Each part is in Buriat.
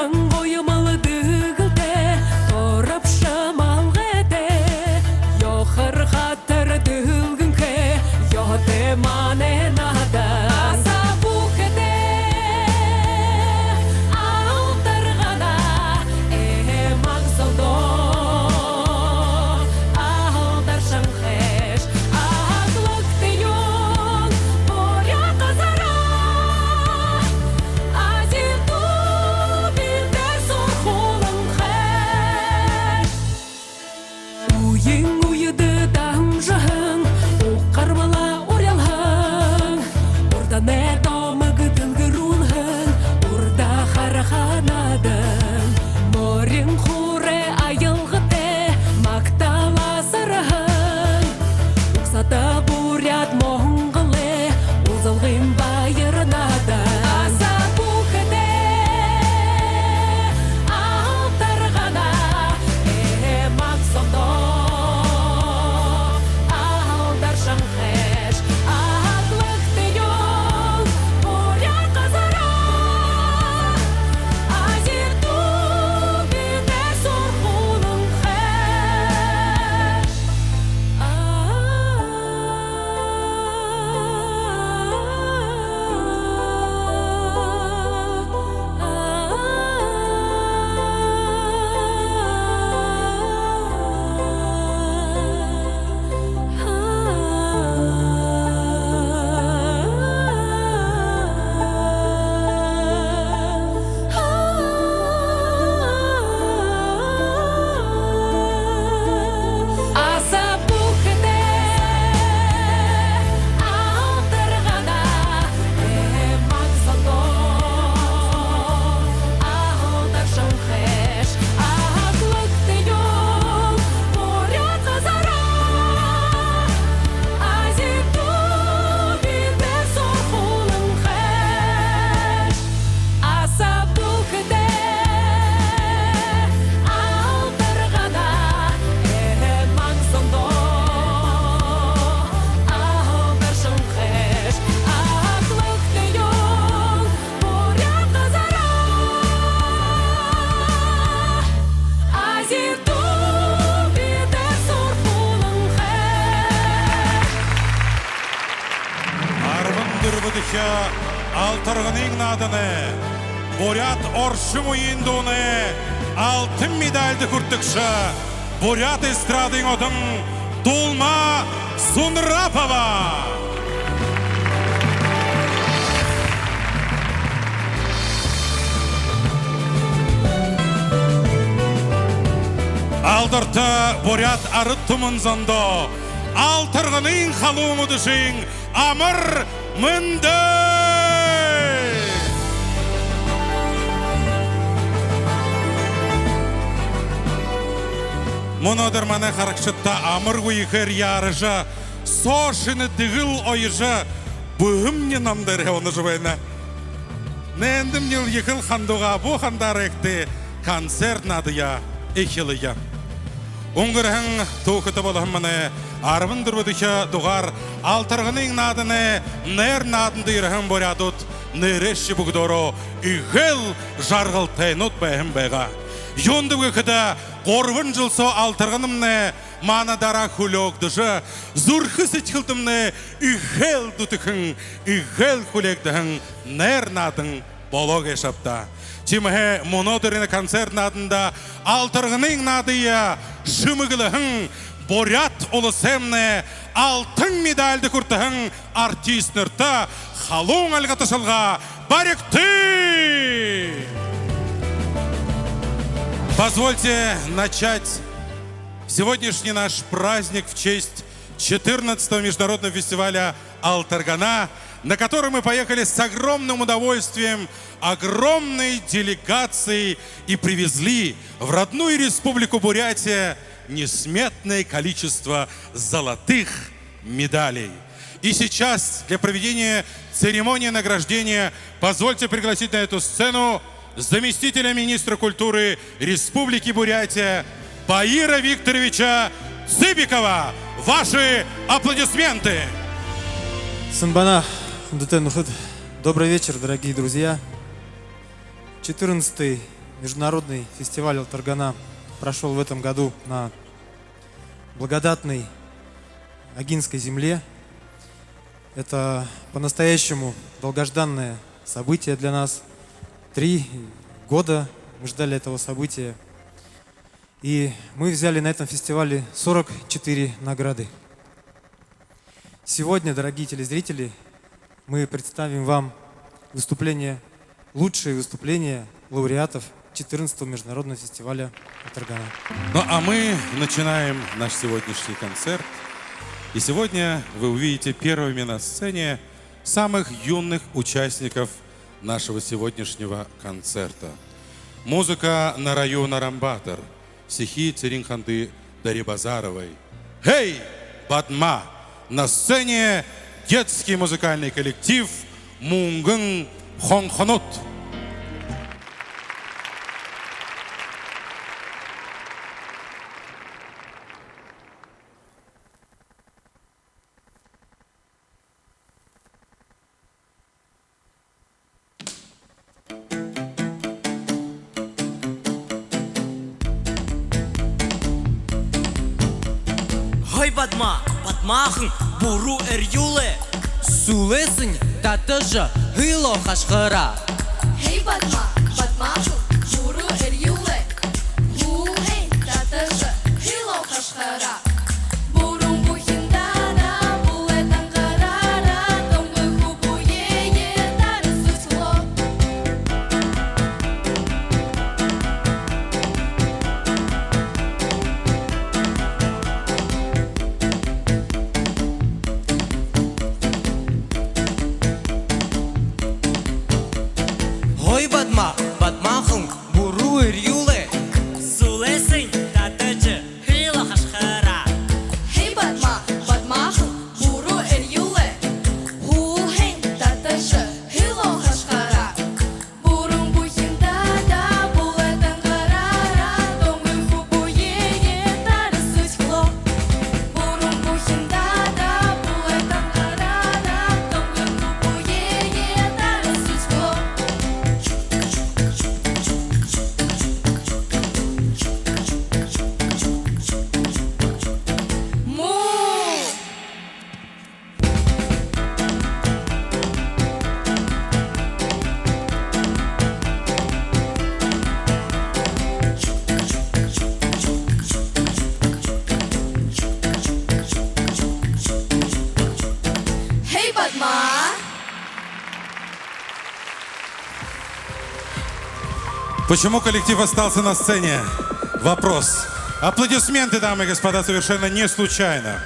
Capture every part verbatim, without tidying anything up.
Гуймал дэгэлтэй, торбошо малгайтай, ёхор хатар дэлгэнхэй, ёһотой манай наадан. Аса бүхэдээ алтаргана, ээ, маг зондоо алдаршан хайш, аглагдыёл буряад газараа, Азида бидэ сурхуулан хайш. Үеын үедэ дамжаһан, уг гарбалаа урилһан, урданай домог дэлгэрүүлһэн, урда хараха наадан, морин хуурай аялгатай, магтаалаа сарһан, угсаата буряад-монголой уулзалгын баяр наадан. Аса бүхэдээ алтаргана, ээ, маг зондоо алдаршан хайш, аглагдыёл буряад газараа, Азида бидэ сурхуулан хайш. Аса бүхэдээ алтаргана, ээ, маг зондоо алдаршан хайш, аглагдыёл буряад газараа, Азида бидэ сурхуулан хайш. Аса бүхэдээ алтаргана, ээ, маг зондоо алдаршан хайш, аглагдыёл буряад газараа, Азида бидэ сурхуулан хайш. Арбан дүрбэдэхи «Алтарганын» нааданай буряад оршон үеын дуунай алтан медальда хүртэгшэ, буряад эстрадын одон Дулма Сунрапова. Алдарта буряад арад түмэн зондоо «Алтарганын» халуун үдэшын амар мэндэ! Мүнөөдэр манай харагшадта амаргүй ехээр яаража, соо шэнэ дэгэл оёжо, бүһэмни намда ерээ унажа байна. Нээндэмни ехэл хандуугаа бү хандаарайгты, концерт наадаяа эхилэе. Үнгэрһэн түүхэтэ болоһон манай арбан дүрбэдэхи дугаар «Алтарганын» нааданай найр нааданда ерэһэн буряадууд нээрээшье бүгэдөөрөө эгээл жаргалтайнууд байһан байгаа. Юундэб гэхэдэ, гурбан жэл соо «Алтарганамнай» маанадаараа хүлеэгдэжэ, зүрхэ сэдьхэлтэмнай эгээл дүтэхэн, эгээл хүлеэгдэһэн найр наадан болоо гээшэ ааб даа. Тиимэһээ мүнөөдэр энэ концерт нааданда «Алтарганын» наадые шэмэглэһэн, Буряад Уласаймнай алтан медальда хүртэһэн артистнарта халуун альга ташалга баригты! Позвольте начать сегодняшний наш праздник в честь четырнадцатого международного фестиваля «Алтаргана», на который мы поехали с огромным удовольствием, огромной делегацией, и привезли в родную республику Бурятия несметное количество золотых медалей. И сейчас для проведения церемонии награждения позвольте пригласить на эту сцену заместителя министра культуры Республики Бурятия Баира Викторовича Цыбикова. Ваши аплодисменты! Сайн байна, хүндэтэ нүхэд. Добрый вечер, дорогие друзья. Четырнадцатый Международный фестиваль «Алтаргана» прошёл в этом году на благодатной Агинской земле. Это по-настоящему долгожданное событие для нас. Три года мы ждали этого события. И мы взяли на этом фестивале сорок четыре награды. Сегодня, дорогие телезрители, мы представим вам выступление, лучшие выступления лауреатов четырнадцатого международного фестиваля «Алтаргана». Ну а мы начинаем наш сегодняшний концерт. И сегодня вы увидите первыми на сцене самых юных участников нашего сегодняшнего концерта. Музыка Нараюна Рамбатар, стихи Цыренханды Дарибазаровой. «Хэй, Бадма!» На сцене детский музыкальный коллектив «Мүнгэн хонхонууд». Хэй, Бадма, Бадмахан, буруу эрьюулээ. Сүлээсэнь татажа, хилөө хашхараа. Хэй, Бадма, Бадмахан, буруу эрьюулээ. Сүлээсэнь татажа, хилөө хашхараа. Хэй, Бадма, Бадмахан, буруу эрьюулээ. Сүлээсэнь татажа, хилөө хашхараа. Хэй, Бадма, Бадмахан, буруу эрьюулээ. Сүлээсэнь татажа, хилөө хашхараа. Хэй, Бадма! Почему коллектив остался на сцене? Вопрос. Аплодисменты, дамы и господа, совершенно не случайно.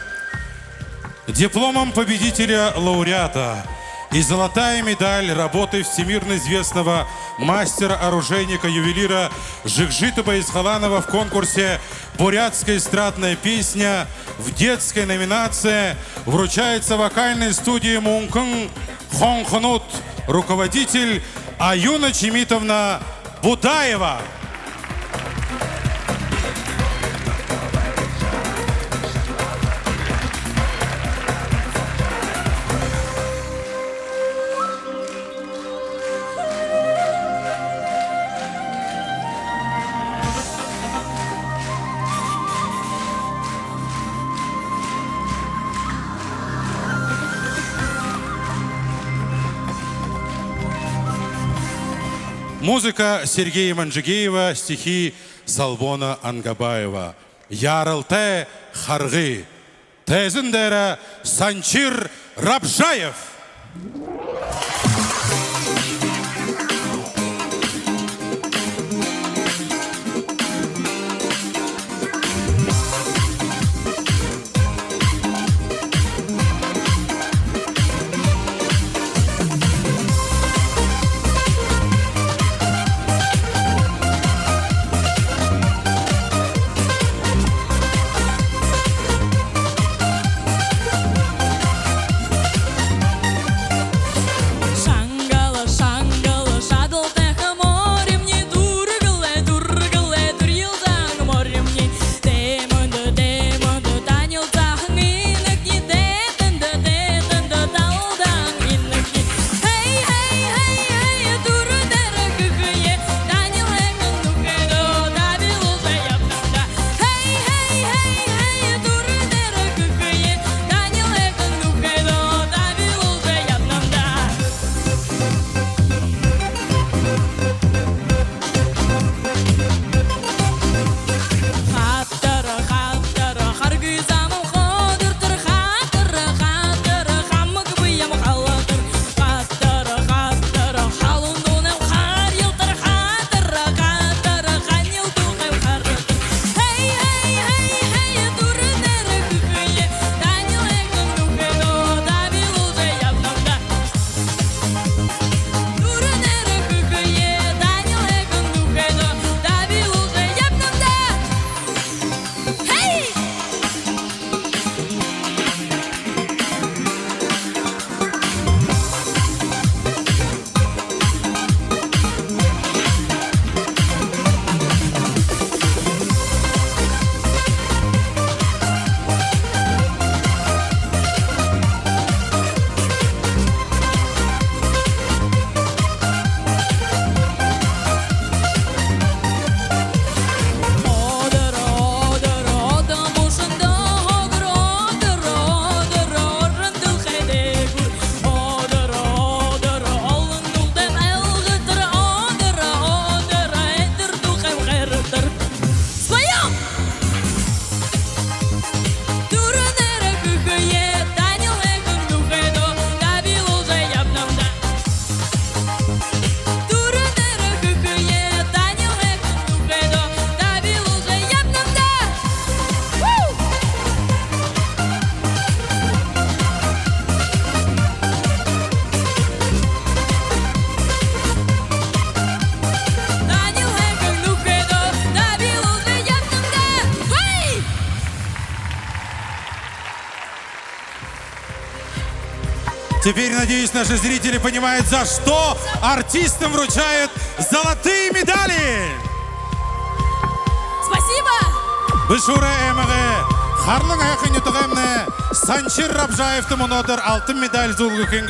Дипломом победителя, лауреата и золотая медаль работы всемирно известного мастера-оружейника, ювелира Жигжита Байсхаланова в конкурсе «Бурятская эстрадная песня» в детской номинации вручается вокальной студии «Мүнгэн хонхонууд», руководитель Аюна Чимитовна Будаева. Музыка Сергея Манджигеева, стихи Салбона Ангабаева. «Яаралтай харгы». Тайзан дээрэ Санчир Рабжаев. Теперь, надеюсь, наши зрители понимают, за что артистам вручают золотые медали. Спасибо! Бэшүүрэй аймагай Харлан һайхан нютагаймнай Санчир Рабжаевта мүнөөдэр алтан медаль зүүлгэхын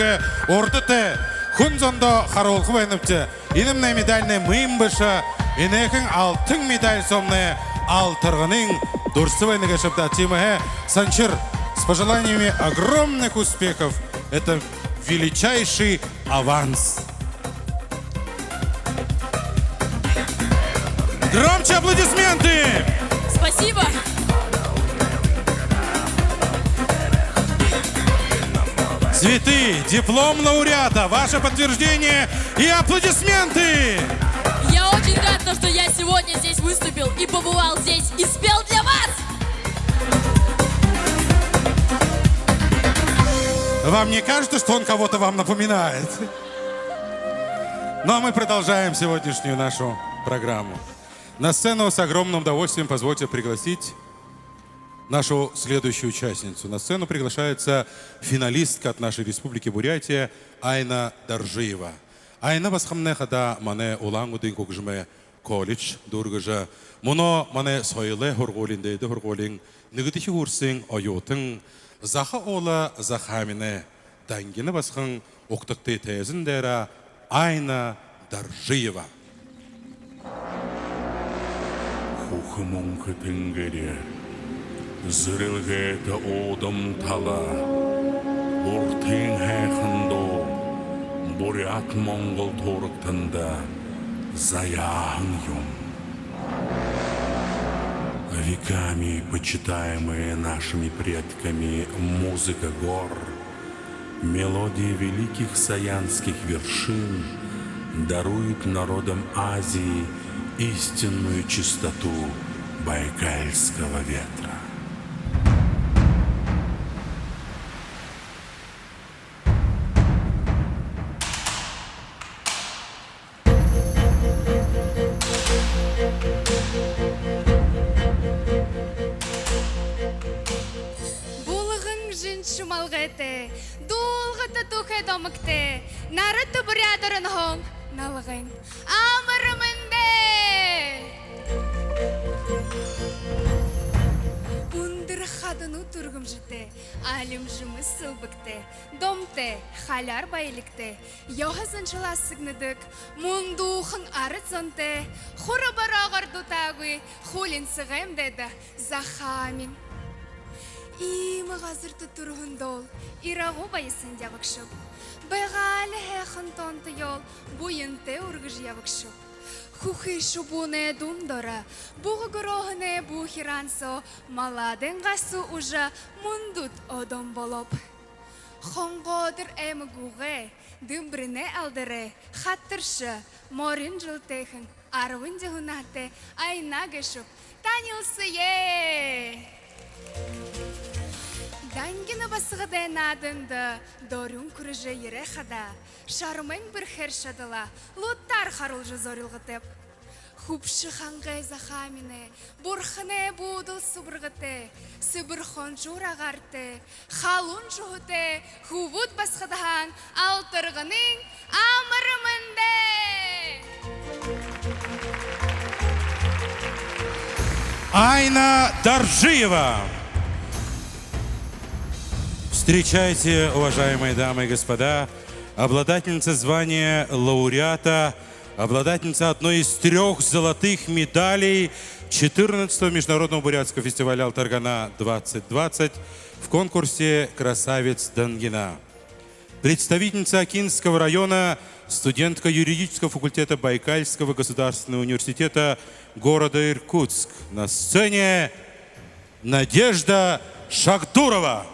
урда тээ хүн зондо харуулха байнабди. Энэмнай медальнай мүн бэшэ, энэхэн алтан медаль соомнай алтарганын дүрсэ байна гээшэ ааб даа. Тиимэһээ, Санчир, с пожеланиями огромных успехов. Это величайший аванс. Громче аплодисменты! Спасибо! Цветы, диплом лауреата, ваше подтверждение и аплодисменты! Я очень рад, то, что я сегодня здесь выступил и побывал здесь, и спел для вас! Вам не кажется, что он кого-то вам напоминает? Ну а мы продолжаем сегодняшнюю нашу программу. На сцену с огромным удовольствием позвольте пригласить нашу следующую участницу. На сцену приглашается финалистка от нашей Республики Бурятия Айна Доржиева. Айна басаганмнай хадаа манай Улаан-Үдын хүгжэмэй колледж дүүргэжэ, мүнөө манай соёлой һургуулиин, дээдэ һургуулиин нэгэдэхи курсын оюутан, Захауула Захааминай дангина басаган угтагты тайзан дээрэ Айна Доржиева. Хүхэ мүнхэ тэнгэри, зэрэлгээтэ уудам тала, уртын һайхан дуу буряад-монгол туурагтанда заяаһан юм. Веками почитаемая нашими предками музыка гор, мелодия великих саянских вершин дарует народам Азии истинную чистоту байкальского ветра. Булган жэншэ малгайтай, дуулгата түүхэ домогтой, нарата буряад оронһоо налгайн амар мэндэ! Үндэр хаданууд түргэмжэтэй, алим жэмэс сэлбэгтэй, домтой, халяар баялигтай, ёһо заншалаа сэгнэдэг, мүндүүхэн арад зонтой, хура бороогоор дутаагүй, хуулиин сэгнээдэ Захаамин. Иимэ газарта түрэһэндөө ирагуу баясаан ябагшаб. Байгаали һайхан тоонтоёол буянтай үргэжэ ябагшаб. Хүхы шубуунай дуун доро, буга гүрөөһэнэй буухиран соо маладайн гасуу ужа мүндүүд одон болооб. Хонгоодор аймагуугай Дэмбэрэнэй алдарай хатарша, морин жэлтэйхэн арбан зуун наһатай Айна гээшэб. Танилсая! Дангина басагадай нааданда дорюун хүрэжэ ерээ хадаа, шармайн бэрхээр шадалаа лутаар харуулжа зорилготойб. Хүбшэ хангай Захааминай бурханай буудал субаргатай, сэбэр хоншуур агаартай, халуун шуһатай хүбүүд басагадһаа алтарганын амар мэндэ! Айна Доржиева. Встречайте, уважаемые дамы и господа, обладательница звания лауреата, обладательница одной из трёх золотых медалей четырнадцатого международного бурятского фестиваля «Алтаргана двадцать двадцать» в конкурсе «Красавец Дангина». Представительница Окинского района, студентка юридического факультета Байкальского государственного университета города Иркутск. На сцене Надежда Шагдурова.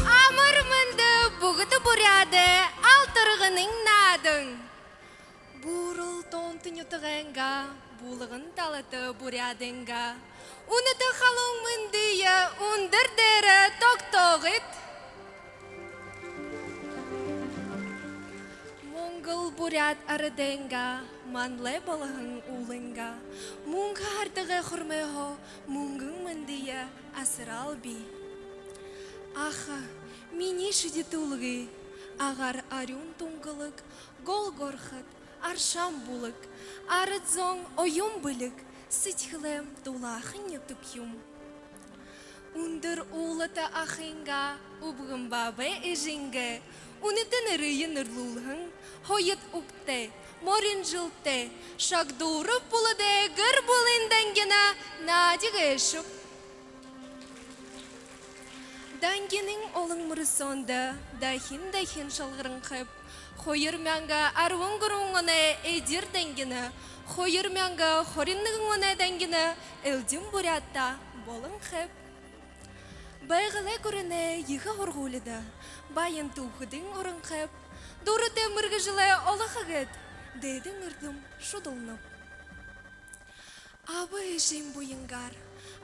Амар мэндэ, бүгэдэ буряадай «Алтарганын» Энгээ, булган талата буряадайнгаа үнэтэ халуун мэндые үндэр дээрэ тогтоогыт. Монгол буряад арадайнгаа, манлай болоһон уулайнгаа мүнхэ һардагай хормойһоо мүнгэн мэндые асараалби. Аха, минии шэди түлгы, агаар арюун тунгалаг, гол горхот, аршаан булаг, арад зон оюун бэлиг, сэдьхэлэйм дулаахан нютаг юм. Үндэр уулата ахынгаа, үбгэн баабай эжынгээ үнэтэ нэрые нэрлүүлһэн, һоёд угтай, морин жэлтэй, Шагдуров Буладай гэр бүлын дангина наади гээшэб. Дангинын олон мүрысөөндэ дахин дахин шалгаранхайб. Хоёр мянга арбан гурбан оной эдир дангина, хоёр мянга хорин нэгэн оной дангина элдин Буряадта болонхойб. Байгалай гүрэнэй ехэ һургуулида баян түүхэдэнь оронхойб. Дуратай мэргэжэлээ олохо гээд дээдын эрдэм шудалнаб. Аба эжын буянгаар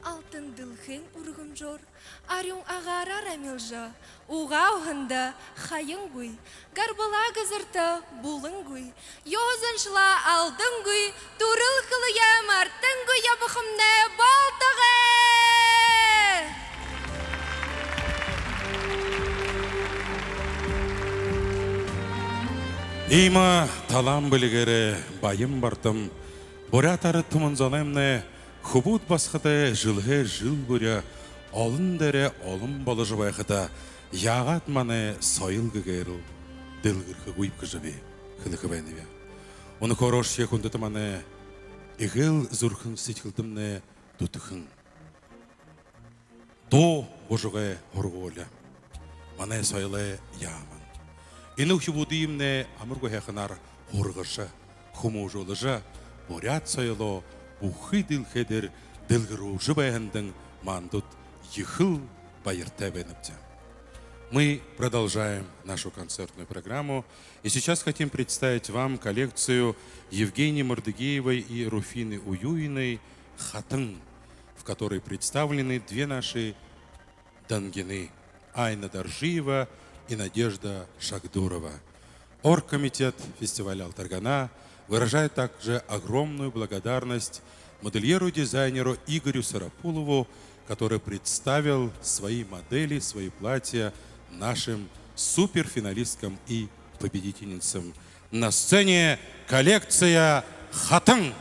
алтан дэлхэйн үргэмжөөр арюун агаараар амилжа, угаа уһанда хаянгүй, гарбалаа газарта булангүй, ёһо заншалаа алдангүй, түрэл хэлэеэ мартангүй ябахамнай болтогой! Иимэ талаан бэлигээрээ Баян Бартам буряад арад түмэн зоноймнай хүбүүд басагадаа жэлһээ жэл бүри олон дээрээ олон боложо байхада, яагаад манай соёл гээгээрэл дэлгэрхэгүйб гэжэ би хэлэхэ байнаб. Үнэхөөрөөшье, хүндэтэ манай эгээл зүрхэн сэдьхэлдэмнай дүтэхэн дуу бужагай һургуули, манай соёлой яаман. Энэ үхибүүдыемнай амаргүй һайханаар һургажа, хүмүүжүүлжэ, буряад соёлоо бүхы дэлхэй дээрэ дэлгэрүүлжэ байһандань мандууд ехэл баяртай байнабди. Мы продолжаем нашу концертную программу. И сейчас хотим представить вам коллекцию Евгении Мордыгеевой и Руфины Уюиной «Хатан», в которой представлены две наши дангины: Айна Доржиева и Надежда Шагдурова. Оргкомитет фестиваля «Алтаргана» выражает также огромную благодарность модельеру-дизайнеру Игорю Сарапулову, который представил свои модели, свои платья нашим суперфиналисткам и победительницам. На сцене коллекция «Хатан».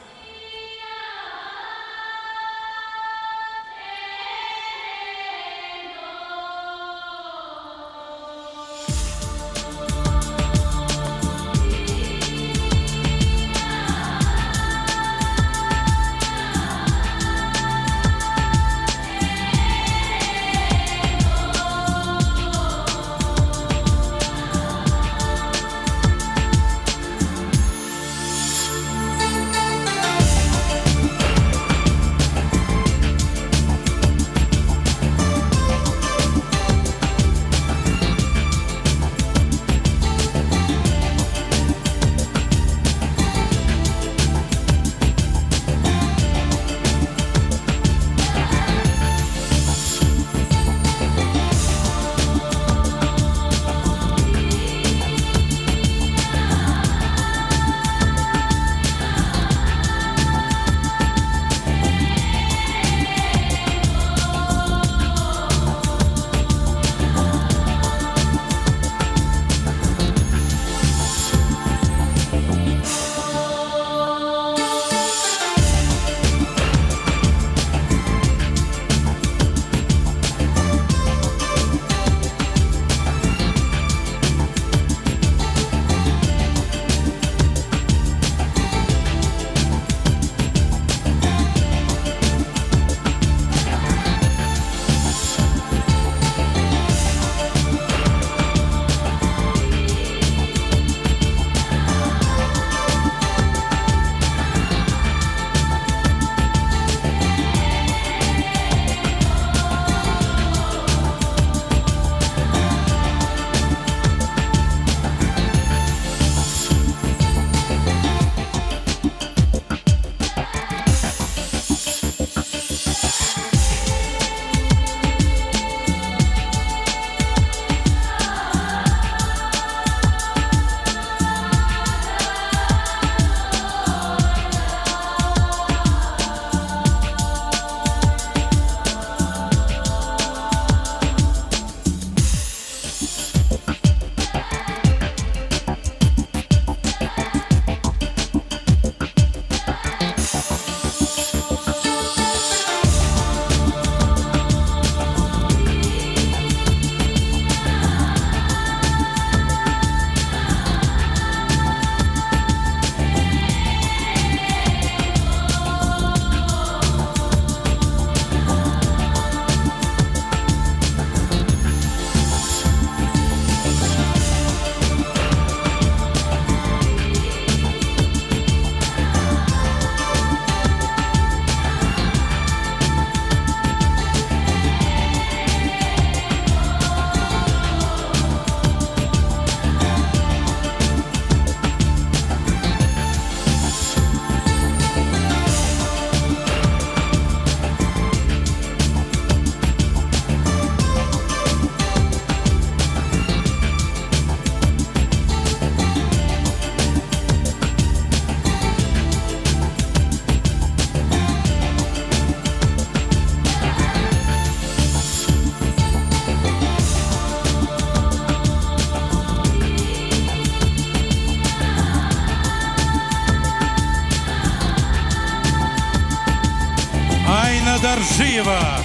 Доржиева,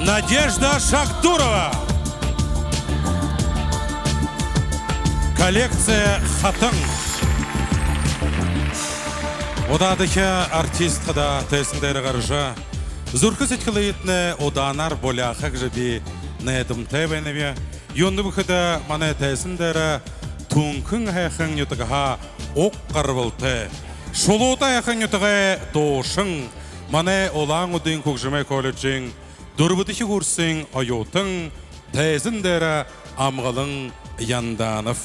Надежда Шагдурова. Коллекция «Хатан». Удаадахи артист хадаа тайзан дээрэ гаража, зүрхэ сэдьхэлыетнай удаанаар буляаха гэжэ би найдамтай байнаб. Юундэб гэхэдэ, манай тайзан дээрэ Түнхэн һайхан нютагһаа уг гарбалтай, Шулуута һайхан нютагай дуушан, манай Улаан-Үдын хүгжэмэй колледжын дүрбэдэхи курсын оюутан, тайзан дээрэ Амгалан Янданов.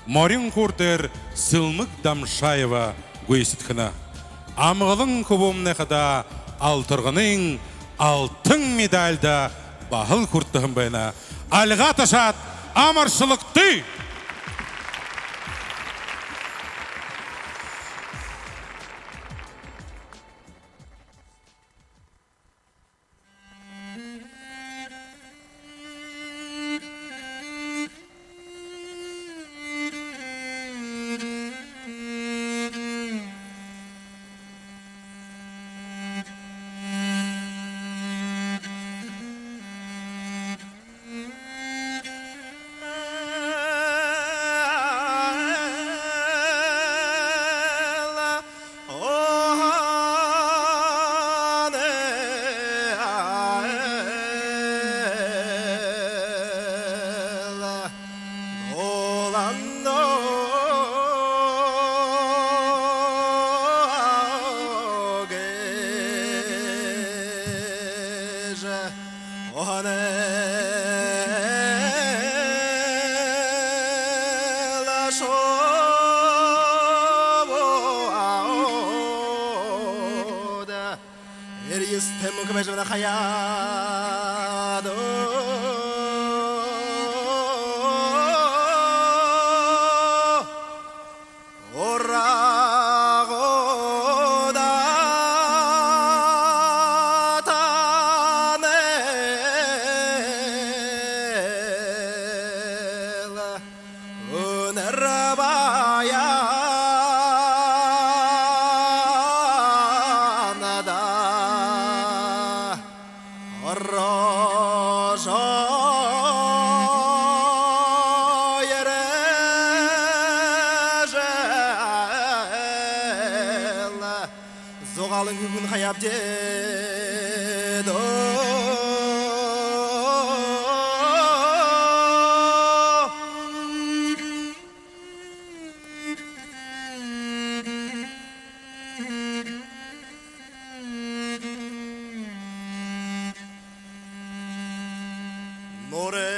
Морин хуур дээрэ Сэлмэг Дамшаева гүйсэдхэнэ. Амгалан хүбүүмнай хадаа Алтарганын алтан медальда баһал хүртэһэн байна. Альгаа ташаад, амаршалагты! Эрьестэй мүнхэ байжа байна, хаяад. Урагуудаа танил үнэр баянда орожо ерэжэ ла. Зугаалан хүнэй хаяад даа. Нуурай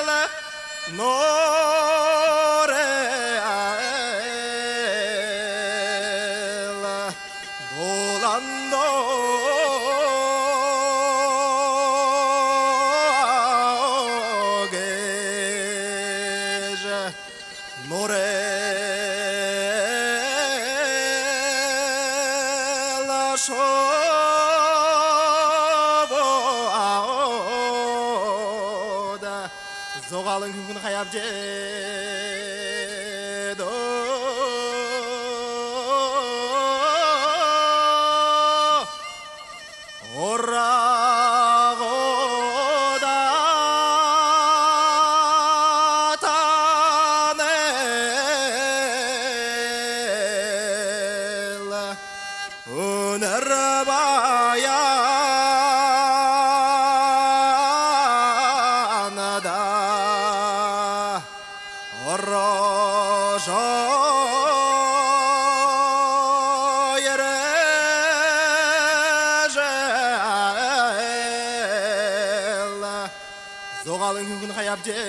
ла, нуурай ла, дулаан даа гэжэ нуурай ла шубууда. Зугаалан хүнэй хаяад даа. Урагуудаа танил үнэр баянда орожо ерэжэ ла. Зугаалан хүнэй хаяад даа.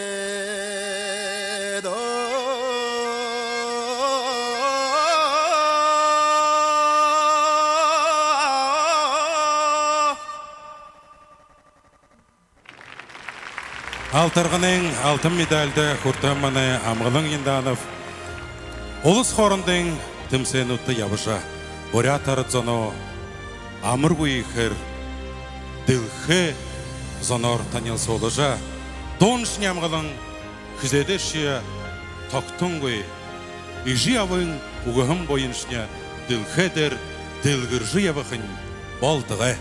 Алтарганын алтан медальда хүртэһэн манай Амгалан Янданов улас хоорондын тэмсээнүүдтэ ябажа, буряад арад зоноо амаргүй ехээр дэлхэй зоноор танилсуулжа, дууншни Амгалан Хэзээдэшье тогтонгүй эжы абын үгэһэн буяншни дэлхэй дээрэ дэлгэржэ ябахань болтогой.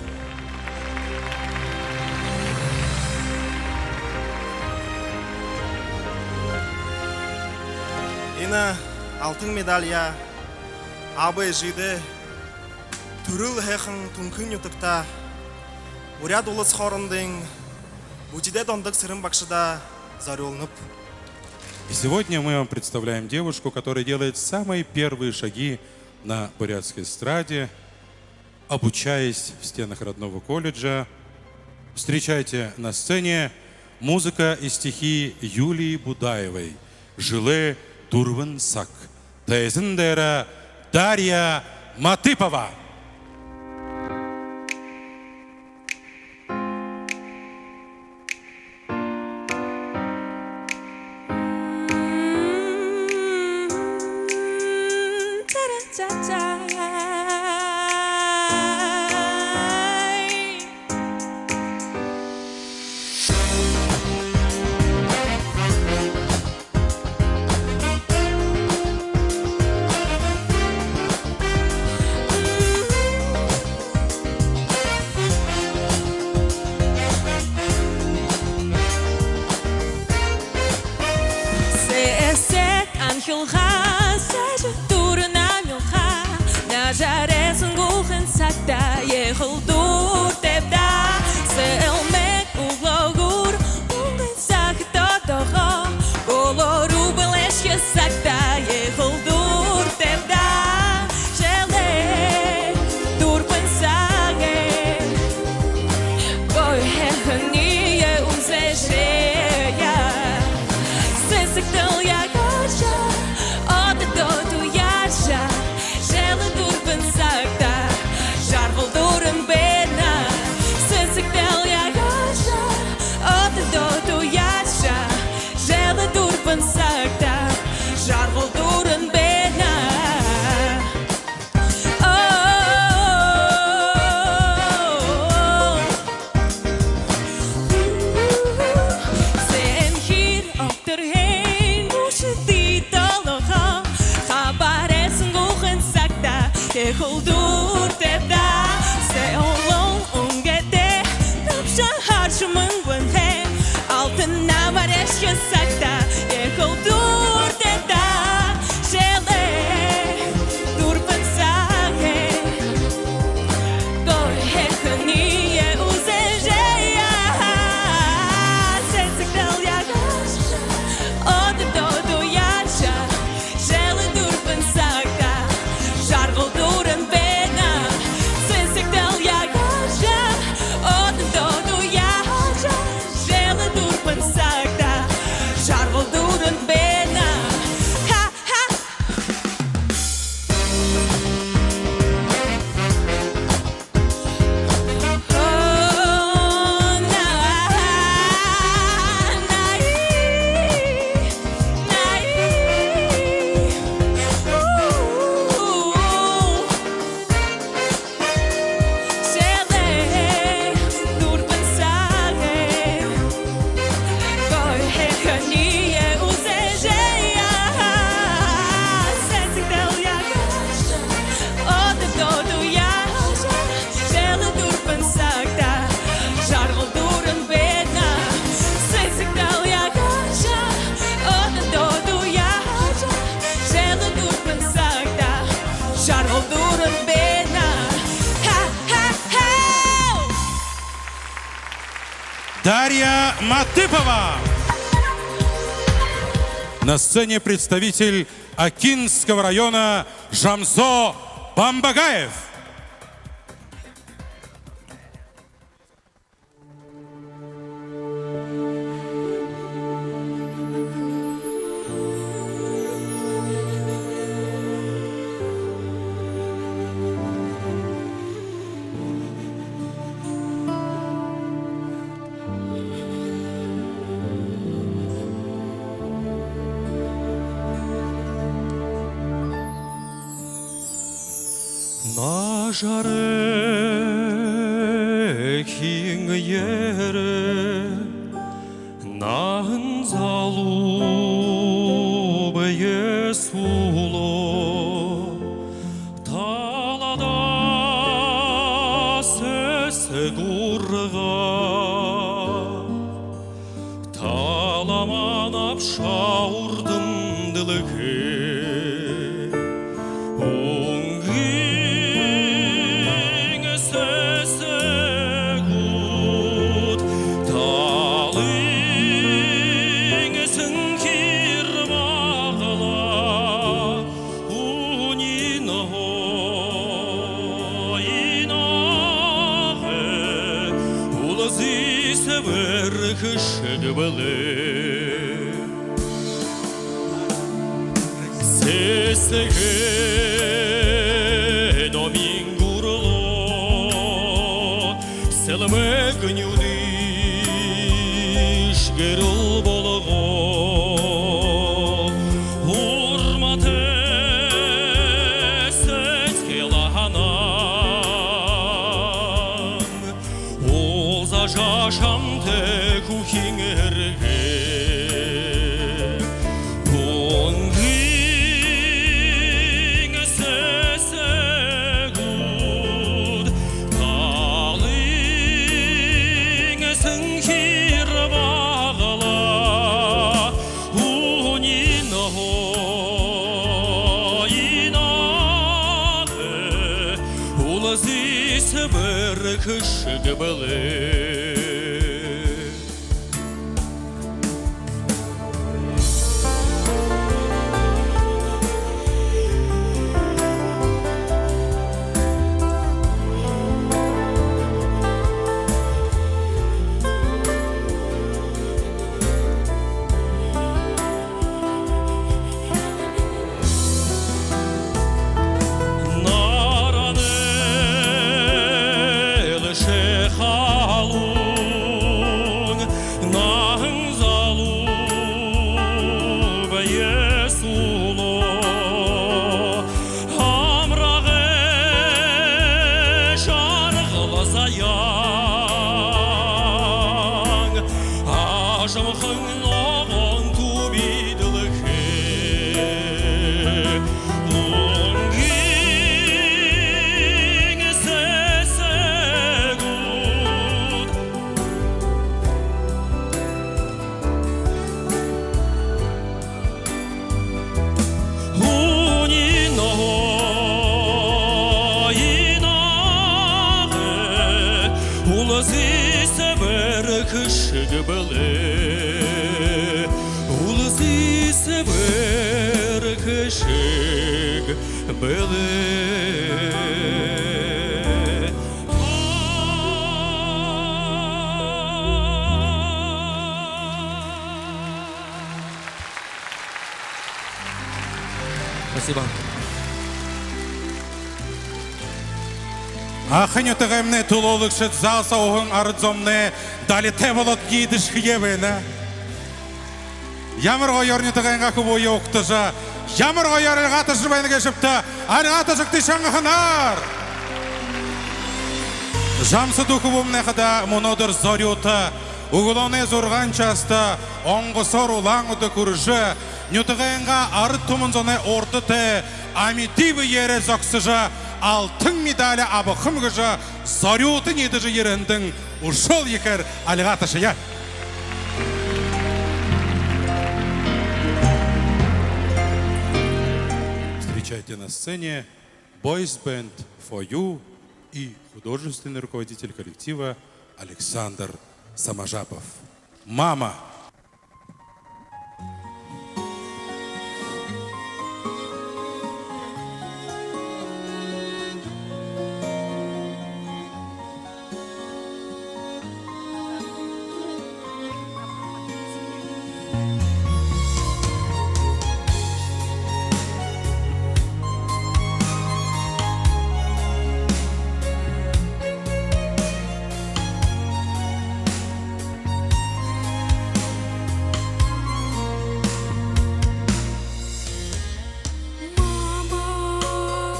Энэ алтан медальяа аба эжыдээ, түрэл һайхан Түнхын нютагтаа, буряад улас хоорондын бүтэдэ Дондог Цырен багшадаа зорюулнаб. И сегодня мы вам представляем девушку, которая делает самые первые шаги на бурятской эстраде, обучаясь в стенах родного колледжа. Встречайте на сцене музыка и стихи Юлии Будаевой. «Жэлэй дүрбэн саг». Тайзан дээрэ Дарья Матыпова. Сэсэг анхилгаа, сэжэ түрэ намилгаа, нажарайсан гүхэн сагта ехэл дуртайб даа. Сэлмэг үглөөгүүр, мүнгэн саг тодогоо, голоор үбэлэшье сагта ехэл дуртайб даа. Жэлэй дүрбэн сагай гоё һайханиие үзэжэ яа. Сэсэгтэл яагааша, ододоо туяаша, жэлэй дүрбэн сагта жаргал дүүрэн байна. Сэсэгтэл яагааша, ододоо туяаша, жэлэй дүрбэн сагта жаргал дүүрэн байна. Оо. Зэнхир огторһон мүшэдэй толгой, хабарайсан гүхэн сагта ехэл дуртайб даа. Сэлэн үнгэтэй, набшаһаар шэмэн гүнхэй, алтан намарайшье сагта ехэл дуртайб даа. Жэлэй дүрбэн сагай гоё һайханиие үзэжэ яа. Сэсэгтэл яагааша, ододоо туяаша, жэлэй дүрбэн сагта жаргал дүүрэн байна. Сэсэгтэл яагааша, ододоо туяаша, жэлэй дүрбэн сагта жаргал дүүрэн байна. Ха, ха. Жэлэй дүрбэн сагай гоё һайханиие үзэжэ яа. Сэсэгтэл яагааша, ододоо туяаша, жэлэй дүрбэн сагта жаргал дүүрэн байна. Сэсэгтэл яагааша, ододоо туяаша, жэлэй дүрбэн сагта жаргал дүүрэн байна. Ха, ха, ха! Дарья Матыпова. На сцене представитель Окинского района Жамсо Бамбагаев. Нажарай эхын ерээ, на Залуу бэе суулаа, таладаа сэсэг ургаа. Тала манаб шаурдан дэлхэй үнгын сэсэгүүд, талын сэнхир баглаа. Үнинһөө инаһаа үлзы сэбэрхэшэг бэлэй. Сэсэгэй номин гүрэлөө сэлмэг нюдэш гэрэл болгоо. Урматай сэдьхэл һанаан уулзажа шамтай хүхин һэргээ. Үнгын сэсэгүүд, талын сэнхир баглаа. Үнинһөө инаһаа үлзы сэбэрхэшэг бэлэй. Наранай элшэ халуун наһан залуу бэе суулаа. Амарагай жаргал заяан ажамхан ногоон түби дэлхэй. Үнгын сэсэгүүд, үнинһөө инаһаа үлзы сэбэрхэшэг бэлэй. Үлзы сэбэрхэшэг бэлэй. Спасибо. Агын нютагаймнай түлөөлэгшэд, зал соо уһан арад зомнай далитай болоод гүйдэшхэеэ байна. Ямар гоёор нютагайнгаа хүбүүе угтажа, ямар гоёор альга ташажа байна гээшэбта, альга ташагты шанганаар. Жамсо Духовамнай хадаа мүнөөдэр зорюута үглөөнэй зургаан часта онгосоор Улаан-Үдэ хүрэжэ, нютагайнгаа арад түмэн зоной урда тээ амиды бэеэрээ зогсожо, алтан медаль абахам гэжэ зорюута ниидэжэ ерэһэндэнь үшөөл ехээр альга ташая. Встречайте на сцене Boys Band For You и художественный руководитель коллектива Александр Саможапов. Мама. Мама,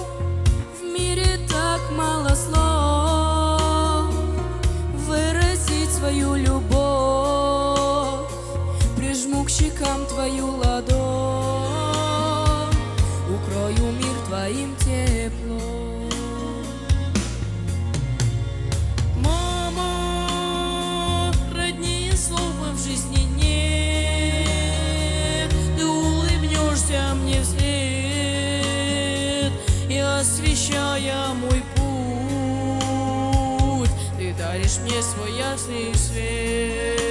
в мире так мало слов выразить свою любовь. Прижму к щекам твою ладонь, укрою мир твоим теплом. Мама, роднее слов в жизни нет. Ты улыбнёшься мне вслед, и, освещая мой путь, ты даришь мне свой ясный свет.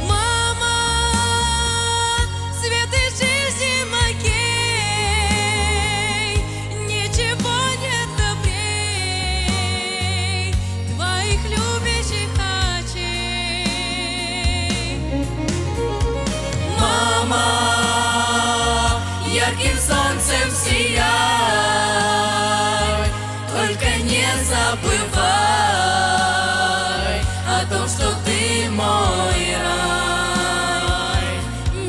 Мама, свет из жизни моей, ничего нет добрей твоих любящих очей. Мама, ярким солнцем сияй, только не забывай о том, что ты мой рай.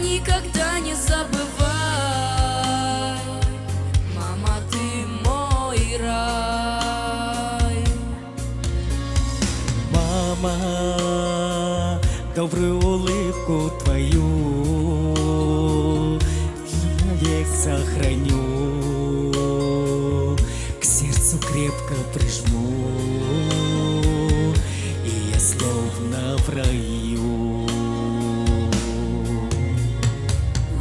Никогда не забывай, мама, ты мой рай. Мама, добрую улыбку твою я век сохраню, к сердцу крепко прижму, и я словно в раю.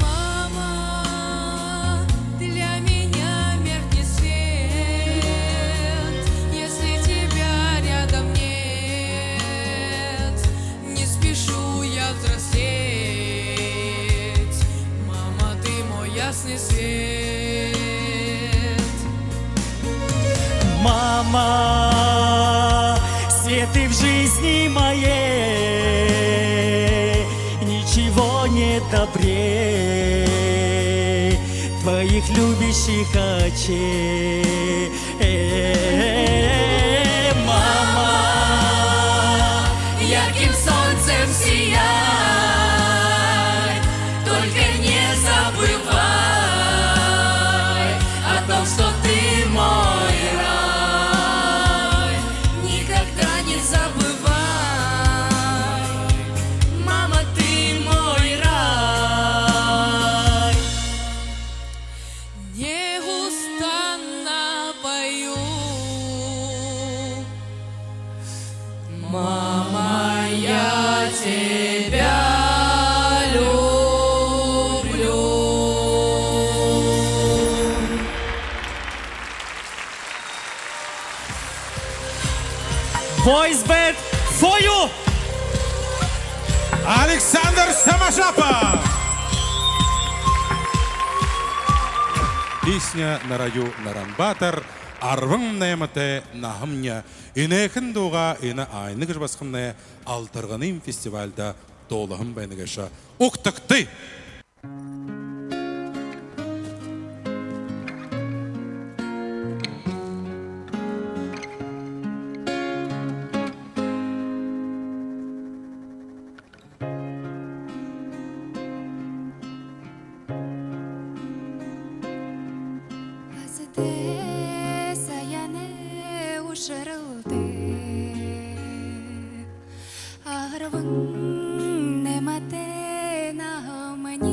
Мама, для меня меркнет свет, если тебя рядом нет. Не спешу я взрослеть, мама, ты мой ясный свет. Мама, свет ты в жизни моей, ничего нет добрей твоих любящих очей. Мама, ярким солнцем сияй, только не забывай о том, что ты мой рай. Никогда не забывай, мама, ты мой рай. Неустанно пою: мама, я тебя люблю. Boys Band, For You! Александр Самошапов! Песня «На раю Наран-Баатар», арбан найматай наһамни. Энэхэн дуугаа энэ «Айна» гэжэ басагамнай «Алтарганын» фестивальда дуулаһан байна гээшэ. Угтагты! Азатай саяанай ушаралтай, арбан найматай наһамни.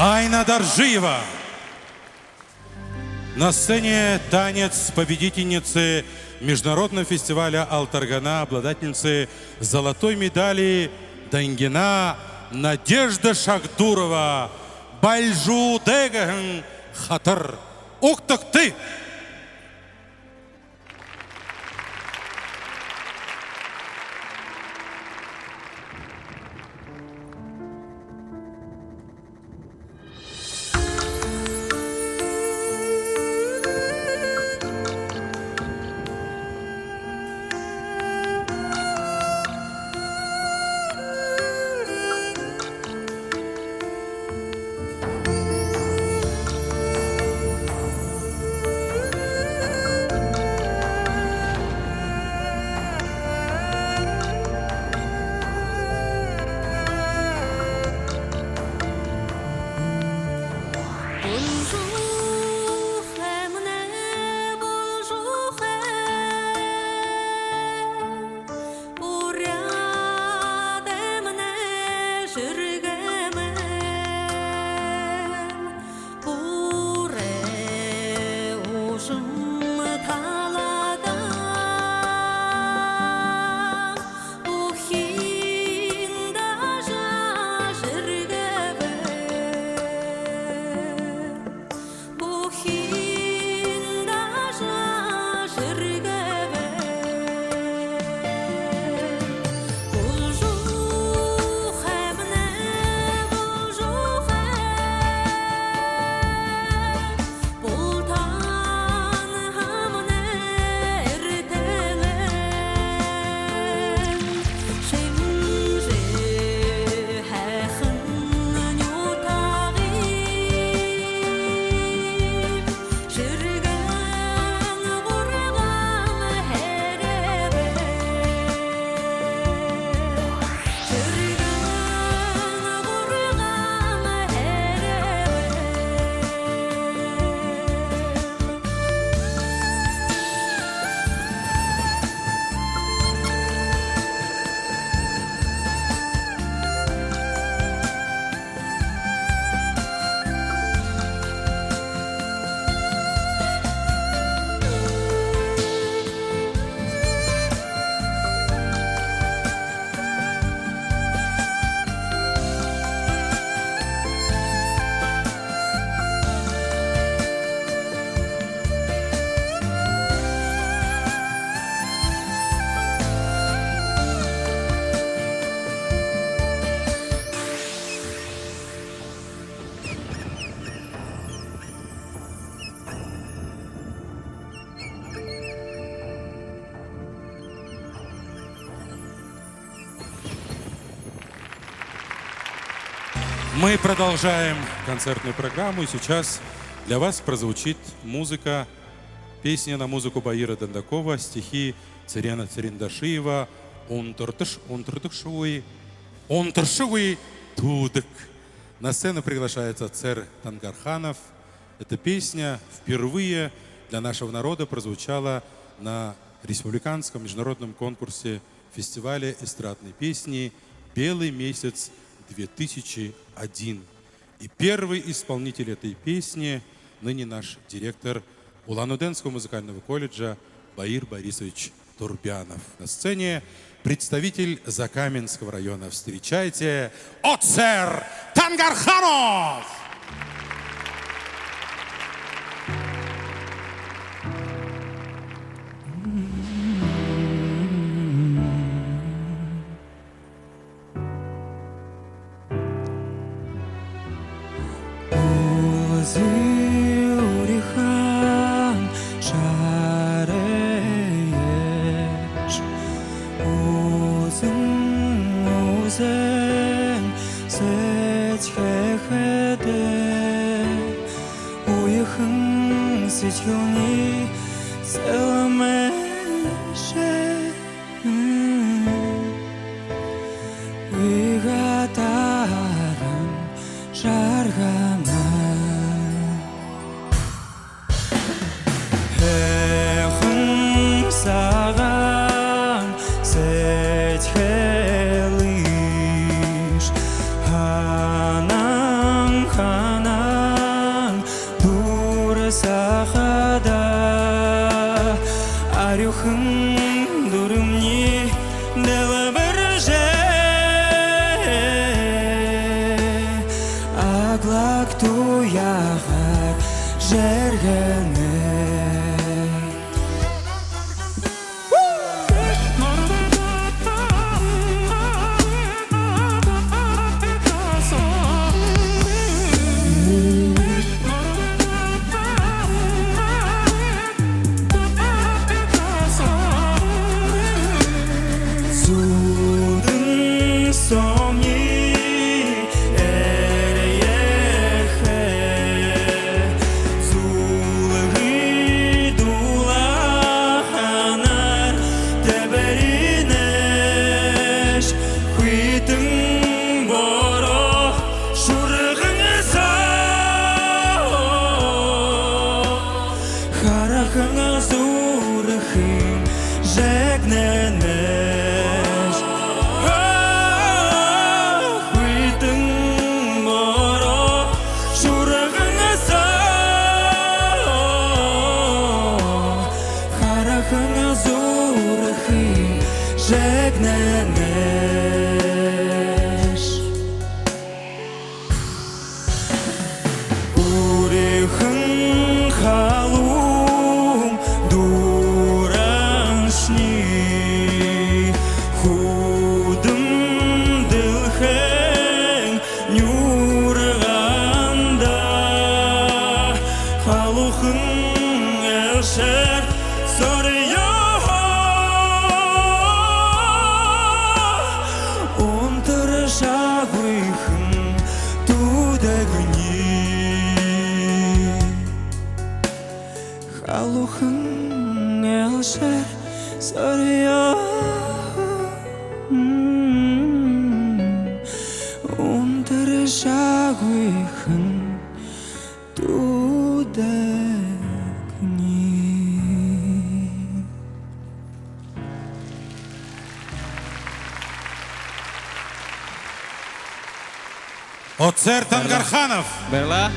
Айна Доржиева. На сцене танец победительницы международного фестиваля «Алтаргана», обладательницы золотой медали Дангина Надежда Шагдурова. «Бальжуудай» гэһэн хатар. Угтагты! Мы продолжаем концертную программу, и сейчас для вас прозвучит музыка, песня на музыку Баира Дондакова, стихи Цырена Цырендашиева, «Унтарташ-, унтартаршагүй, унтаршагүй туудаг». На сцену приглашается Цер Тангарханов. Эта песня впервые для нашего народа прозвучала на республиканском международном конкурсе фестиваля эстрадной песни «Белый месяц две тысячи один». И первый исполнитель этой песни, ныне наш директор Улан-Удэнского музыкального колледжа Баир Борисович Турбянов. На сцене представитель Закаменского района. Встречайте, Оцер Тангарханов! Үзүүрхэн шарайш, үзэн үзэн сэдьхэхэдэ, үехэн сэдьхэлни сэлмэшэ. Уйгатаран жаргана. Һайхан сагаан сэдьхэлыш һанаан һанаан Зомни эрьехэ, зүлгы дулааһанаар тэбэринэш, хүйтэн бороо шурган зоо. Харахан зүрхэн жэгнэнэш. Хүйтэн бороо шурган зоо. Харахан зүрхэн жэгнэнэш. Үрихэн халуун дураншни хүдэн дэлхэйн нюурганда халуухан элшээр зорёо. Унтаршаагүйхэн түүдэгни. Халуухан элшээр зорёо. Унтаршаагүйхэн түүдэгни. Оцер Тангарханов. Баярлаа.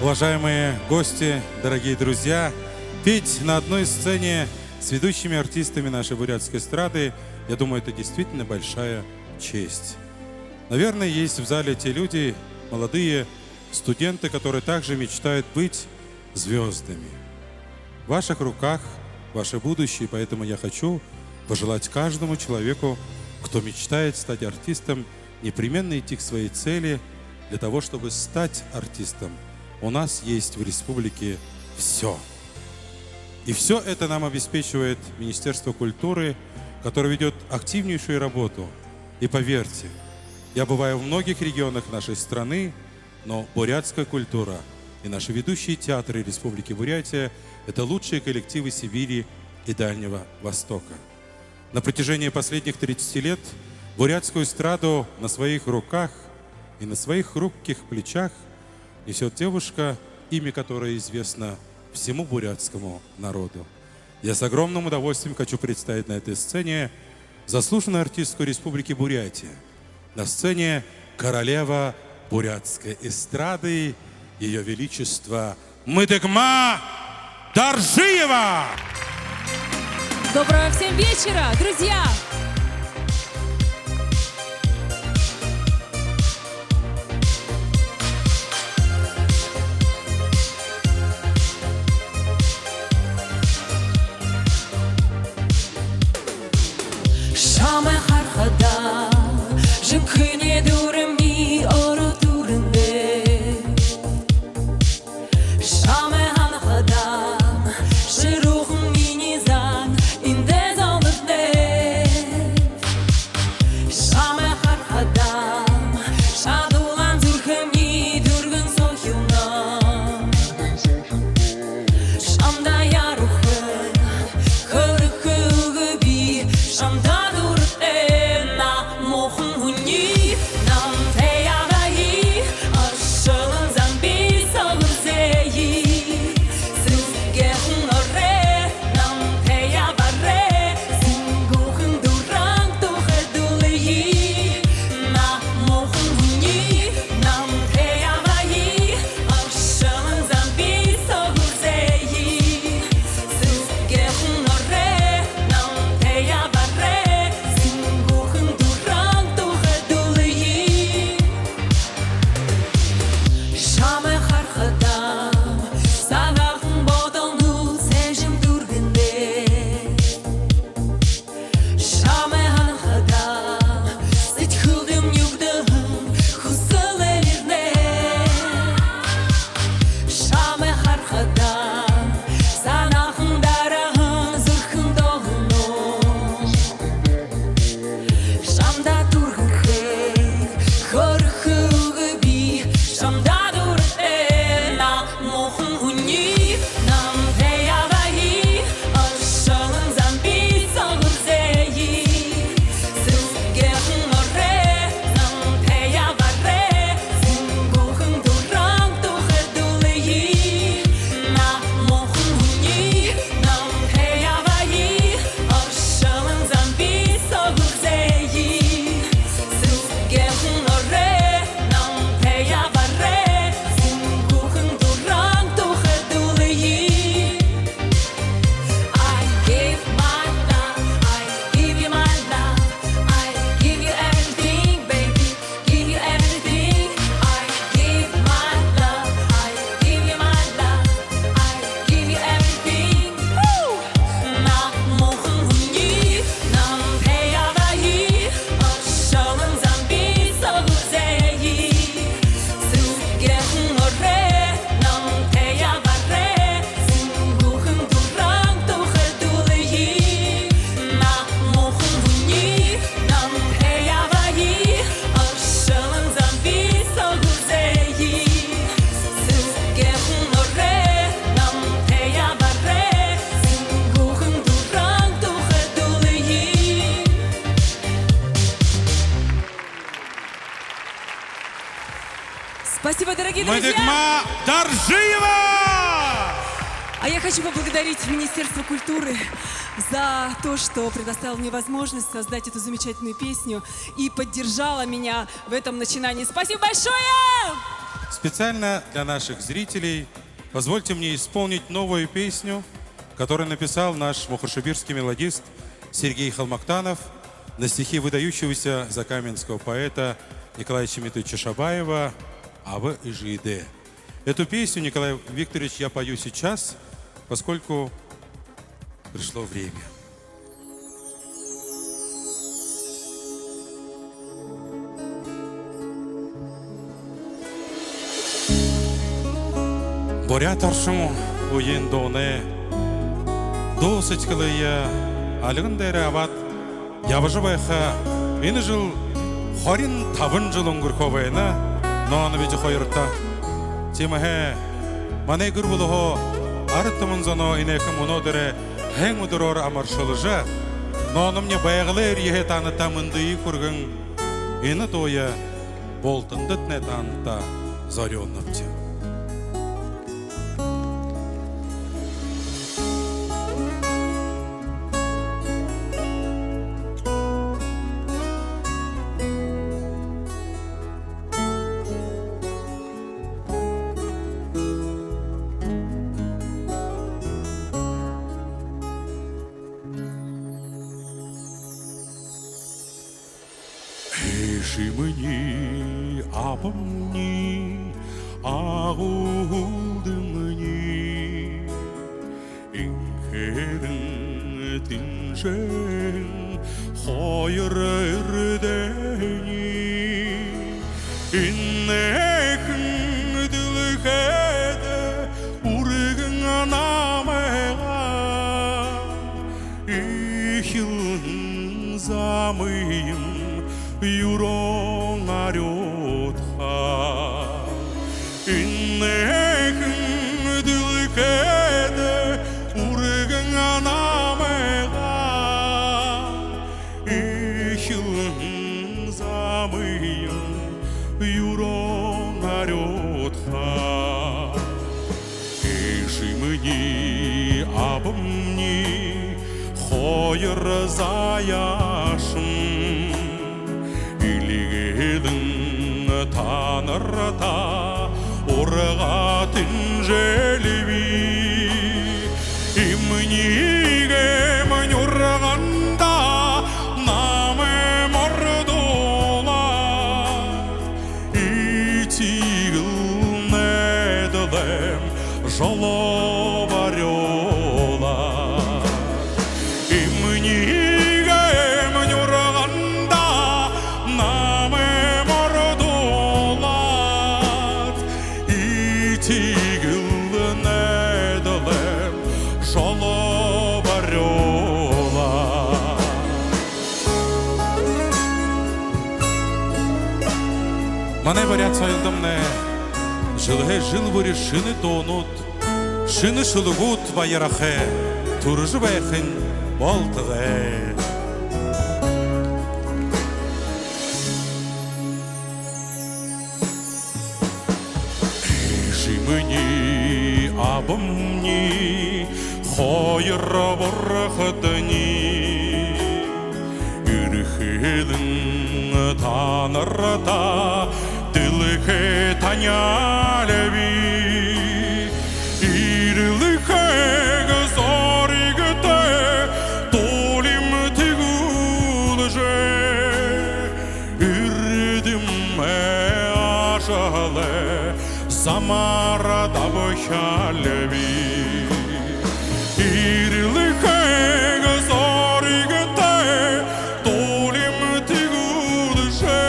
Уважаемые гости, дорогие друзья, петь на одной сцене с ведущими артистами нашей бурятской эстрады, я думаю, это действительно большая честь. Наверное, есть в зале те люди, молодые студенты, которые также мечтают быть звёздами. В ваших руках ваше будущее, поэтому я хочу пожелать каждому человеку, кто мечтает стать артистом, непременно идти к своей цели. Для того, чтобы стать артистом, у нас есть в республике всё. И всё это нам обеспечивает Министерство культуры, которое ведёт активнейшую работу. И поверьте, я бываю в многих регионах нашей страны, но бурятская культура и наши ведущие театры Республики Бурятия — это лучшие коллективы Сибири и Дальнего Востока. На протяжении последних тридцати лет бурятскую эстраду на своих руках и на своих хрупких плечах несёт девушка, имя которой известно всему бурятскому народу. Я с огромным удовольствием хочу представить на этой сцене заслуженную артистку Республики Бурятия, на сцене королева бурятской эстрады, Её Величество Мыдыгма Доржиева. Доброго всем вечера, друзья! Шамай харахадам, жэнхэни дүримни ороод үрэндэ. Шамай һанахадам, шэрүүхэн минии зан эндэ золгоднэ. Шамай харахадам, шадуулан зүрхэмни түргэн сохилно. Шамда яруухын хүрэхэ үгы би, шамда дуратайна, муухан һүни. Спасибо, дорогие друзья! Мэдэгма Даржиева! А я хочу поблагодарить Министерство культуры за то, что предоставило мне возможность создать эту замечательную песню и поддержала меня в этом начинании. Спасибо большое! Специально для наших зрителей позвольте мне исполнить новую песню, которую написал наш мухоршебирский мелодист Сергей Халмактанов на стихи выдающегося закаменского поэта Николая Чимитовича Шабаева «Аба эжыдээ». Эту песню, Николай Викторович, я пою сейчас, поскольку пришло время. Буряад оршон үеын дуунай дуу сэдьхэлые альган дээрээ абаад ябажа байха энэ жэл хорин табан жэл үнгэрхөө байна, Ноонабиди хоёрто. Тиимэһээ манай гэр бүлэһөө арад түмэн зоноо энээхэн мүнөөдэрэй һайн үдэрөөр амаршалжа, Ноономни Байгалай эрьеһээ таанадта мэндые хүргэн, энэ дууе бултандатнай таанадта зорюулнабди. Эжымни, абамни, агуулдамни, энхэрэн тэнжээһэн хоёр эрдэни. Энээхэн дэлхэйдэ үргэн намайгаа эхилһэн замыем юрөөн арюудхаа. Энээхэн дэлхэйдэ үргэн намайгаа эхилһэн замыем юрөөн арюудхаа. Эжымни, абамни, хоёр заяашам, эльгэлэн таанарта ургаа тэнжээлби. Эмнигэй нюрганда намайе мордуулаад, этигэл найдалайм жолоо барюулаад. Эмнигэй нюрганда намайе мордуулаад, этигэл найдалайм жолоо барюулаад. Манай буряад соёлдомнай жэлһээ жэл бүри шэнэ дуунууд, шэнэ шүлэгүүд баярахай, түрэжэ байхань болтогой. Эжымни, абамни, хоёр бурхадни, эрхэлэн таанарта дэлхэй таняалби. Эрэлхэг зоригтой туулим тэгүүлжэ, эрдэмэй ажалай замаар дабхилби. Эрэлхэг зоригтой туулим тэгүүлжэ,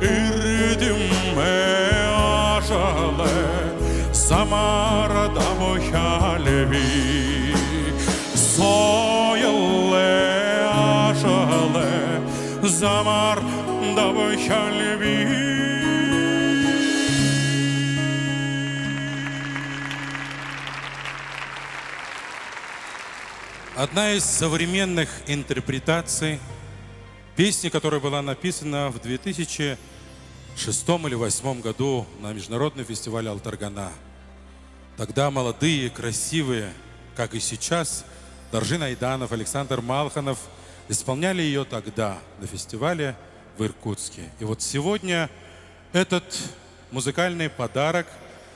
эрдэмэй ажалай замаар дабхилби. Соёлой ажалай замаар дабхилби. Одна из современных интерпретаций песни, которая была написана в две тысячи шестом или восьмом году на международный фестиваль «Алтаргана». Тогда молодые, красивые, как и сейчас, Доржи Найданов, Александр Малханов исполняли её тогда на фестивале в Иркутске. И вот сегодня этот музыкальный подарок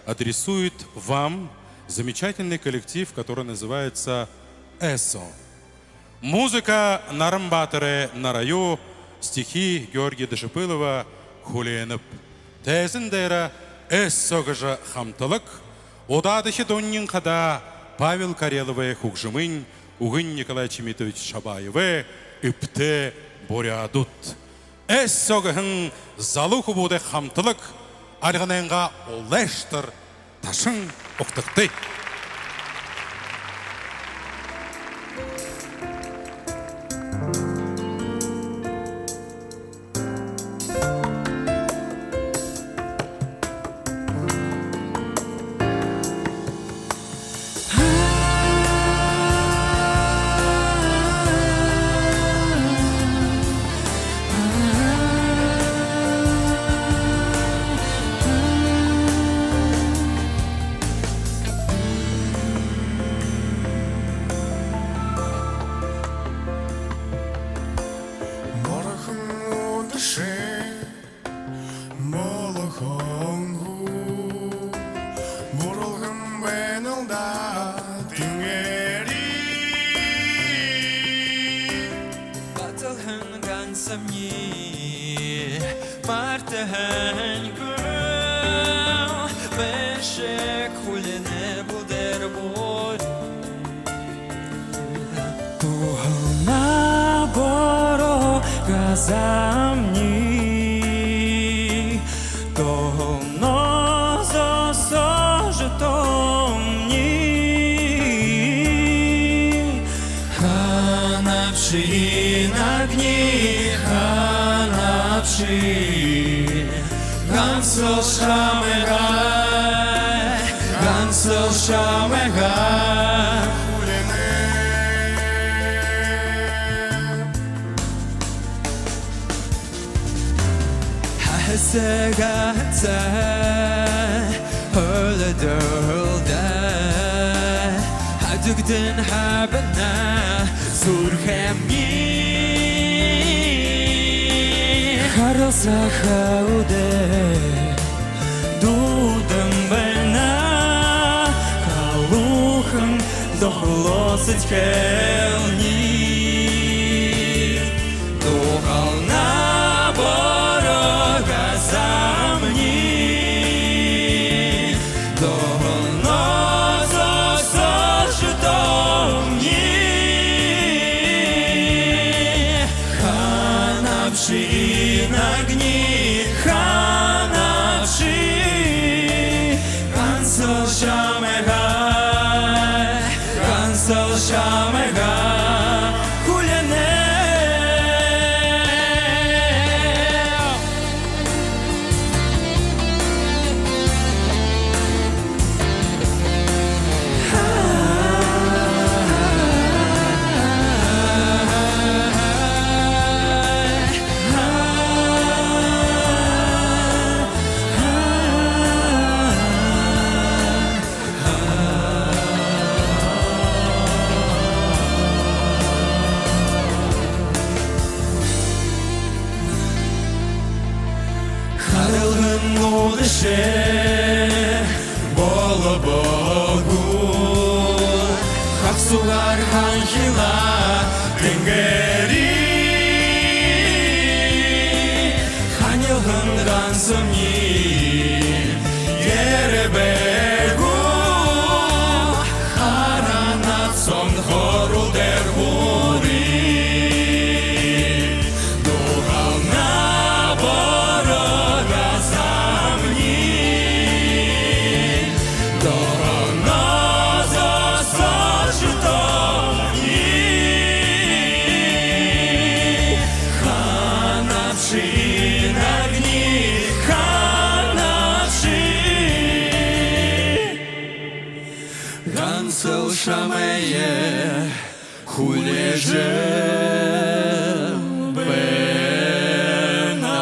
адресует вам замечательный коллектив, который называется «Эсо». Музыка Наран-Баатарай, «Нараю», стихи Георгия Дашапылова, «Хүлеэнэб». Тайзан дээрэ «Эсо» гэжэ хамталаг, удаадахи дуунай хадаа Павел Кареловай хүгжэмынь, үгэнь Николай Чимитович Шабаевай «Эбтэй буряадууд». «Эсо» гэһэн залуу хүбүүдэй хамталаг, альганайнгаа улайшатар ташан угтагты. Морхон үдэшэ болохонгүй, бууралган байнал даа тэнгэри. Баталһан гансамни мартаһангүй, бэшэг хүлеэнэб үдэр бүри. Туһалнаб ороо газаамни, туһалнаа зосоожо тоомни. Хаанабши энэ агни, хаанабши? Гансал шамайгаа, гансал шамайгаа хүлеэнэб. Хасагаса хүлеэдэл даа, хадагдан хабана зүрхэмни. Харалсаха үдэр дүүрэн байна, халуухан дохлоо сэдьхэлни. Туһалнаб ороо газаамни, туһалнаа зосоожо тоомни. Хаанабши энэ агни, хаанабши? Гансал шамайгаа, гансал шамайгаа хүлеэнэб. Харалһан үдэшэ болобо гү, хагсуугаар ханхилаа тэнгэри. Ханилһан гансамни ерээ бэ гү, харанаб сонхор үдэр бүри. Туһалнаб ороо газаамни, туһалнаа зосоожо тоомни. Хаанабши энэ агни, хаанабши? Гансал шамайе хүлеэжэ байна.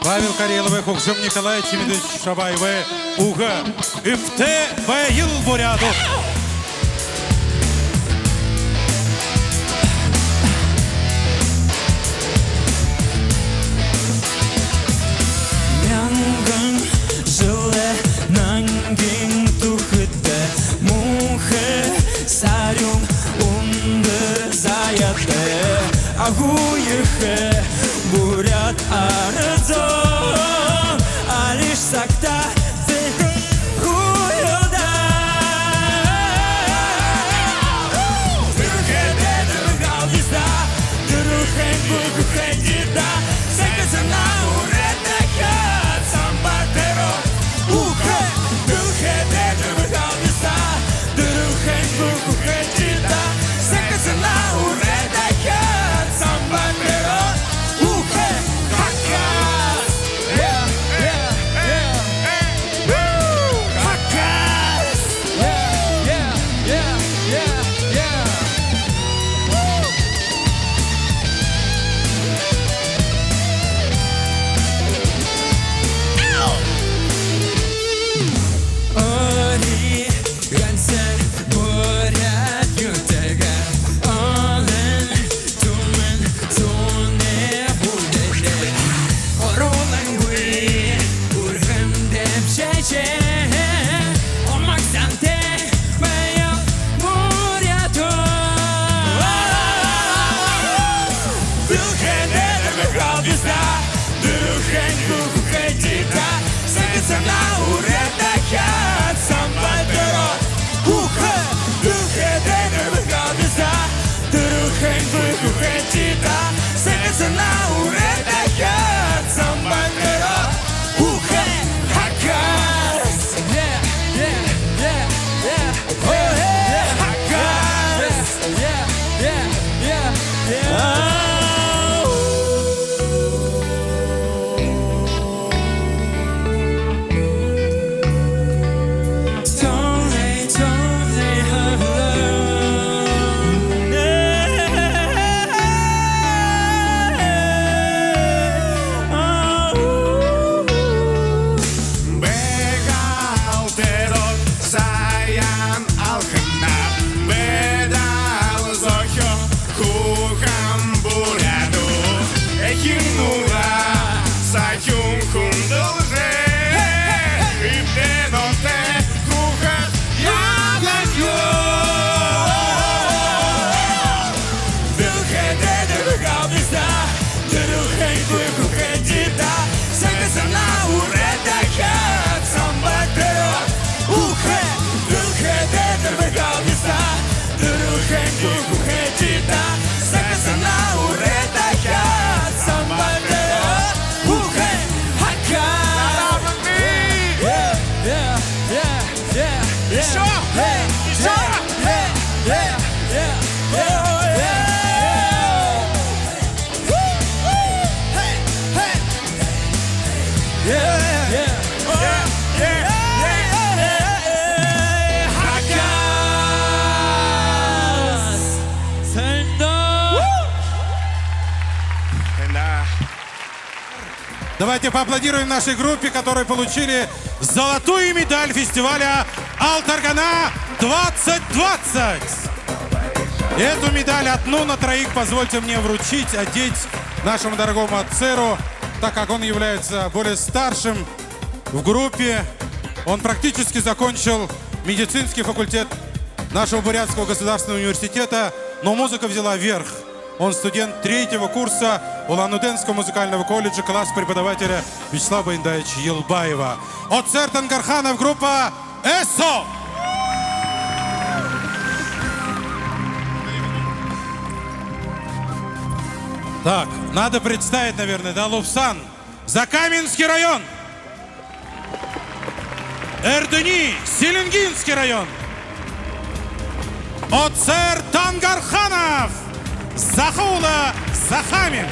Павел Кареловай, Хөгжим Николаевич Чимитович Шабаевай «Үгэ». Эбтэй байһал, буряадууд! Мянган жэлэй нангин түхэдэ, муухай сарюун үндэр заяатай, агууехэ буряад арадаа, алишье сагта зэхэн хуу уйлдаа. Дэлхэйдэ дургал дисдаа, түрэлхингүй хүхеэжэ даа, сэхэ санаа үрэ дахяад самбаа тэрэ. Үгэ, дэлхэйдэ дургал дисдаа, түрэлхингүй хүхеэжэ даа, сэхэ санаа үрэ дахяад самбаа тэрэ. Үгэ, Хакас! Yeah, yeah, yeah. Woo! Хакас! Yeah, yeah, yeah, yeah, yeah. Ори ганса буряад нютагаа, олон түмэн зунай бүлэдэ, оруулангүй үргэн дэбжээжэ, омог зантай байя, буряадууд. Дэлхэйдэ дургал дисдаа, түрэлхингүй хүхеэжэ даа, сэхэ санаа үрэ дахяад самбаа тэрэ. Үгэ, дэлхэйдэ дургал дисдаа, түрэлхингүй хүхеэжэ даа, сэхэ санаа үрэ дахяад самбаа тэрэ. Үгэ, Хакас! Yeah, yeah, yeah, yeah. Oh, yeah, Хакас! Yeah, yeah, yeah, yeah. Байгаал тэрэ, Саян алханаар, бидэ зохёо хүхэ буряадууд, эхин нуураа сахюун хүндэлжэ, эбтэй номтой хүхэ ябаг юу. Дэлхэйдэ дургал дисдаа, түрэлхингүй хүхеэжэ даа, сэхэ санаа үрэ дахяад самбаа тэрэ. Үгэ, дэлхэйдэ дургал дисдаа, түрэлхингүй хүхеэжэ даа, сэхэ санаа үрэ дахяад самбаа тэрэ. Үгэ, Хакас! Yeah, yeah, yeah, yeah, yeah. Ещё! Ещё! Yeah, yeah, yeah, yeah, yeah, yeah. Давайте поаплодируем нашей группе, которые получили золотую медаль фестиваля «Алтаргана двадцать двадцать». Эту медаль, одну на троих, позвольте мне вручить, одеть нашему дорогому Оцеру, так как он является более старшим в группе. Он практически закончил медицинский факультет нашего Бурятского государственного университета, но музыка взяла верх. Он студент третьего курса Улан-Удэнского музыкального колледжа, класс преподавателя Вячеслава Баяндаевича Елбаева. Оцер Тангарханов, группа «Эсо». Так, надо представить, наверное, да, Лопсан. Закаменский район. Эрдэни, Селенгинский район. Оцер Тангарханов. Захаула, Захамин.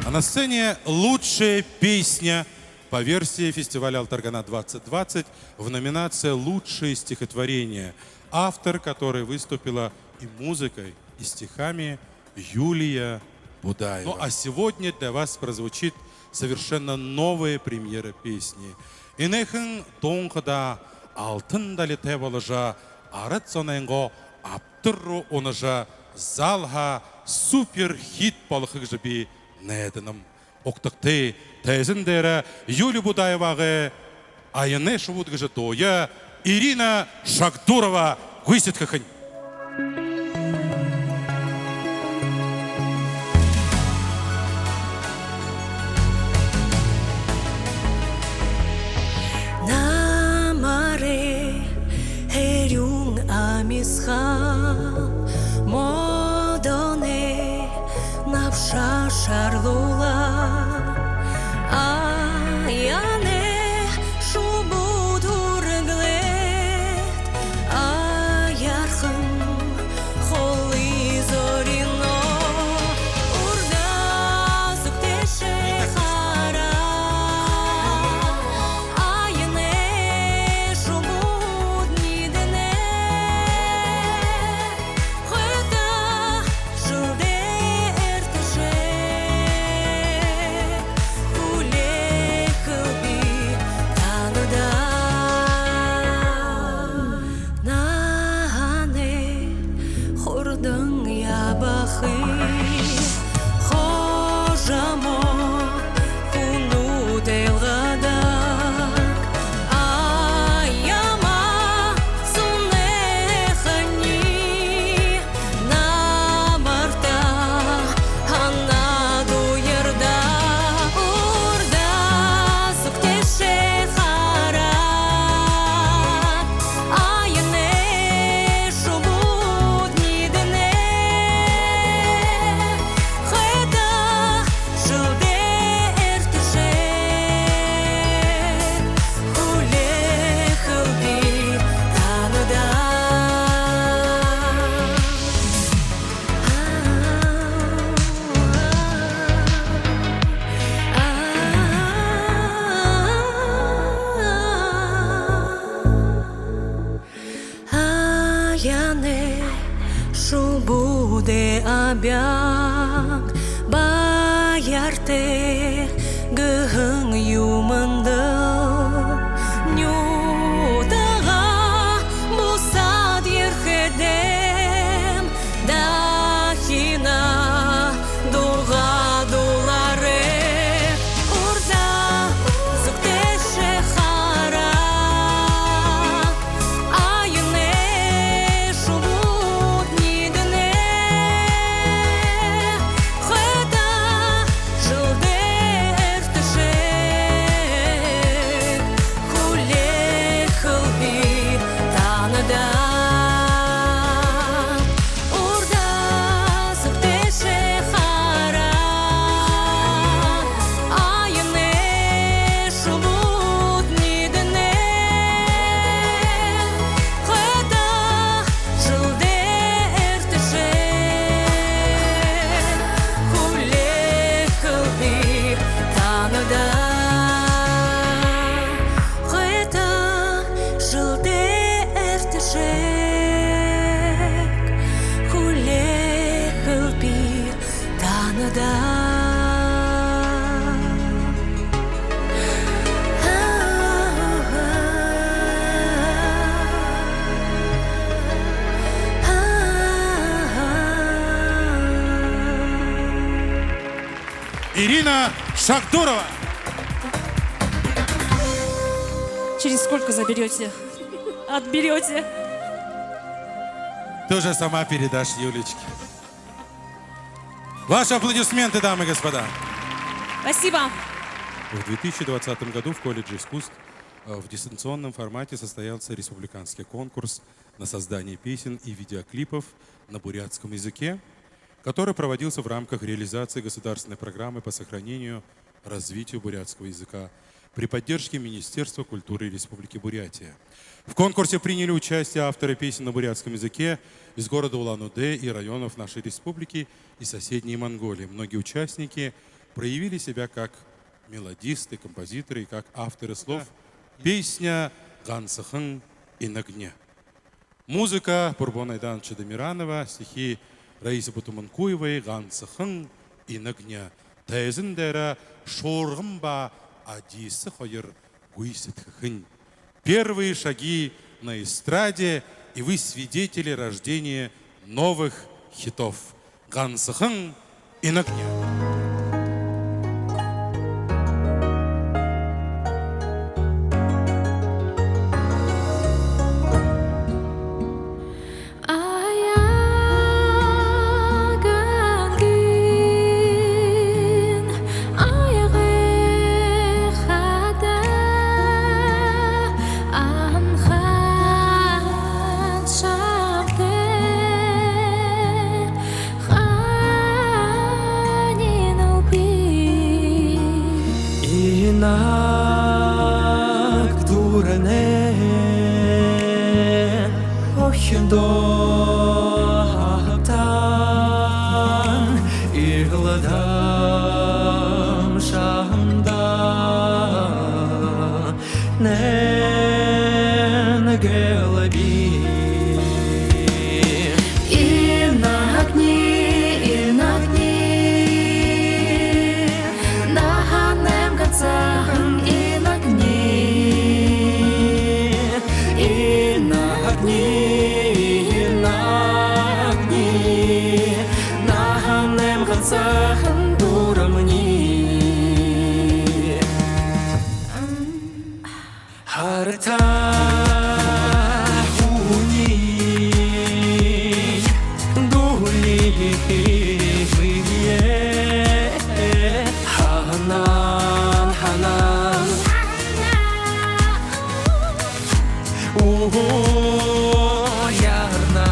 А на сцене лучшая песня по версии фестиваля «Алтаргана двадцать двадцать» в номинации «Лучшее стихотворение», автор которой выступила и музыкой, и стихами Юлия Будаева. Ну а сегодня для вас прозвучит совершенно новая премьера песни. Энэхэн дуун хадаа алтан далитай боложо, арад зонойнгоо абтар руу унажа, залһаа суперхит болохо гэжэ би найданам. Угтагты, тайзан дээрэ Юлия Будаевагай «Аянай шубууд» гэжэ дууе Ирина Шагдурова гүйсэдхэхэнь. Намарай хэрюун амисхал модоной набша шарлуулаа. Аянай шубууд үргэлээд, аяархан холын зоринь урда зүгтээшээ хараа. Аянай шубууд ниидэнэ, хойто жэлдээ эртэшээ, хүлеэхэл би танадаа. Наһанай хурдан ябахые хожомой хүнүүд илгадаг. Аяма зунай хани намартаа һанаад уярдаг. Урда зүгтээшээ хараа, аянай шубууд ниидэнэ, хойто жэлдээ эртэшээ, хүлеэхэл би танадаа. Аянай шубуудай абяан баяртай гэһэн юумэндэ нютагаа бусаад ерэхэдэм, дахин дуугаа дуулаарай. Урда зүгтээшээ хараа, аянай шубууд ниидэнэ, хойто жэлдээ эртэшээ, хүлеэхэл би танадаа. Урда зүгтээшээ хараа, аянай шубууд ниидэнэ, хойто жэлдээ эртэшээ, хүлеэхэл би танадаа. Хойто жэлдээ эртэшээ, хүлеэхэл би танадаа. Ирина Шагдурова. Через сколько заберёте? Отберёте? Ты уже сама передашь Юлечке. Ваши аплодисменты, дамы и господа. Спасибо. В две тысячи двадцатом году в колледже искусств, э, в дистанционном формате состоялся республиканский конкурс на создание песен и видеоклипов на бурятском языке, который проводился в рамках реализации государственной программы по сохранению, развитию бурятского языка при поддержке Министерства культуры Республики Бурятия. В конкурсе приняли участие авторы песен на бурятском языке из города Улан-Удэ и районов нашей республики и соседней Монголии. Многие участники проявили себя как мелодисты, композиторы и как авторы слов. Да. Песня «Гансахан инагни». Музыка Бурбон Айдановича Дамирана, стихи Раисы Бутуманкуевой, «Гансахан Инагни, тайзан дээрэ Шуурган ба Адиса хоёр гүйсэдхэхэнь. Первые шаги на эстраде, и вы свидетели рождения новых хитов. Гансахан Инагни. Аягангын аяга хада анхан шамтай ханинал би. Инаг дүүрэнэй охиндоо хатан иглэдам шамда нэн гэлби. Инагни, инагни, наһанайм гансахан инагни. Инагни, инагни, наһанайм гансахан дүүрэмни. Харата хүниие дуулихые. Һанаан, һанаан. Үгөө яарна.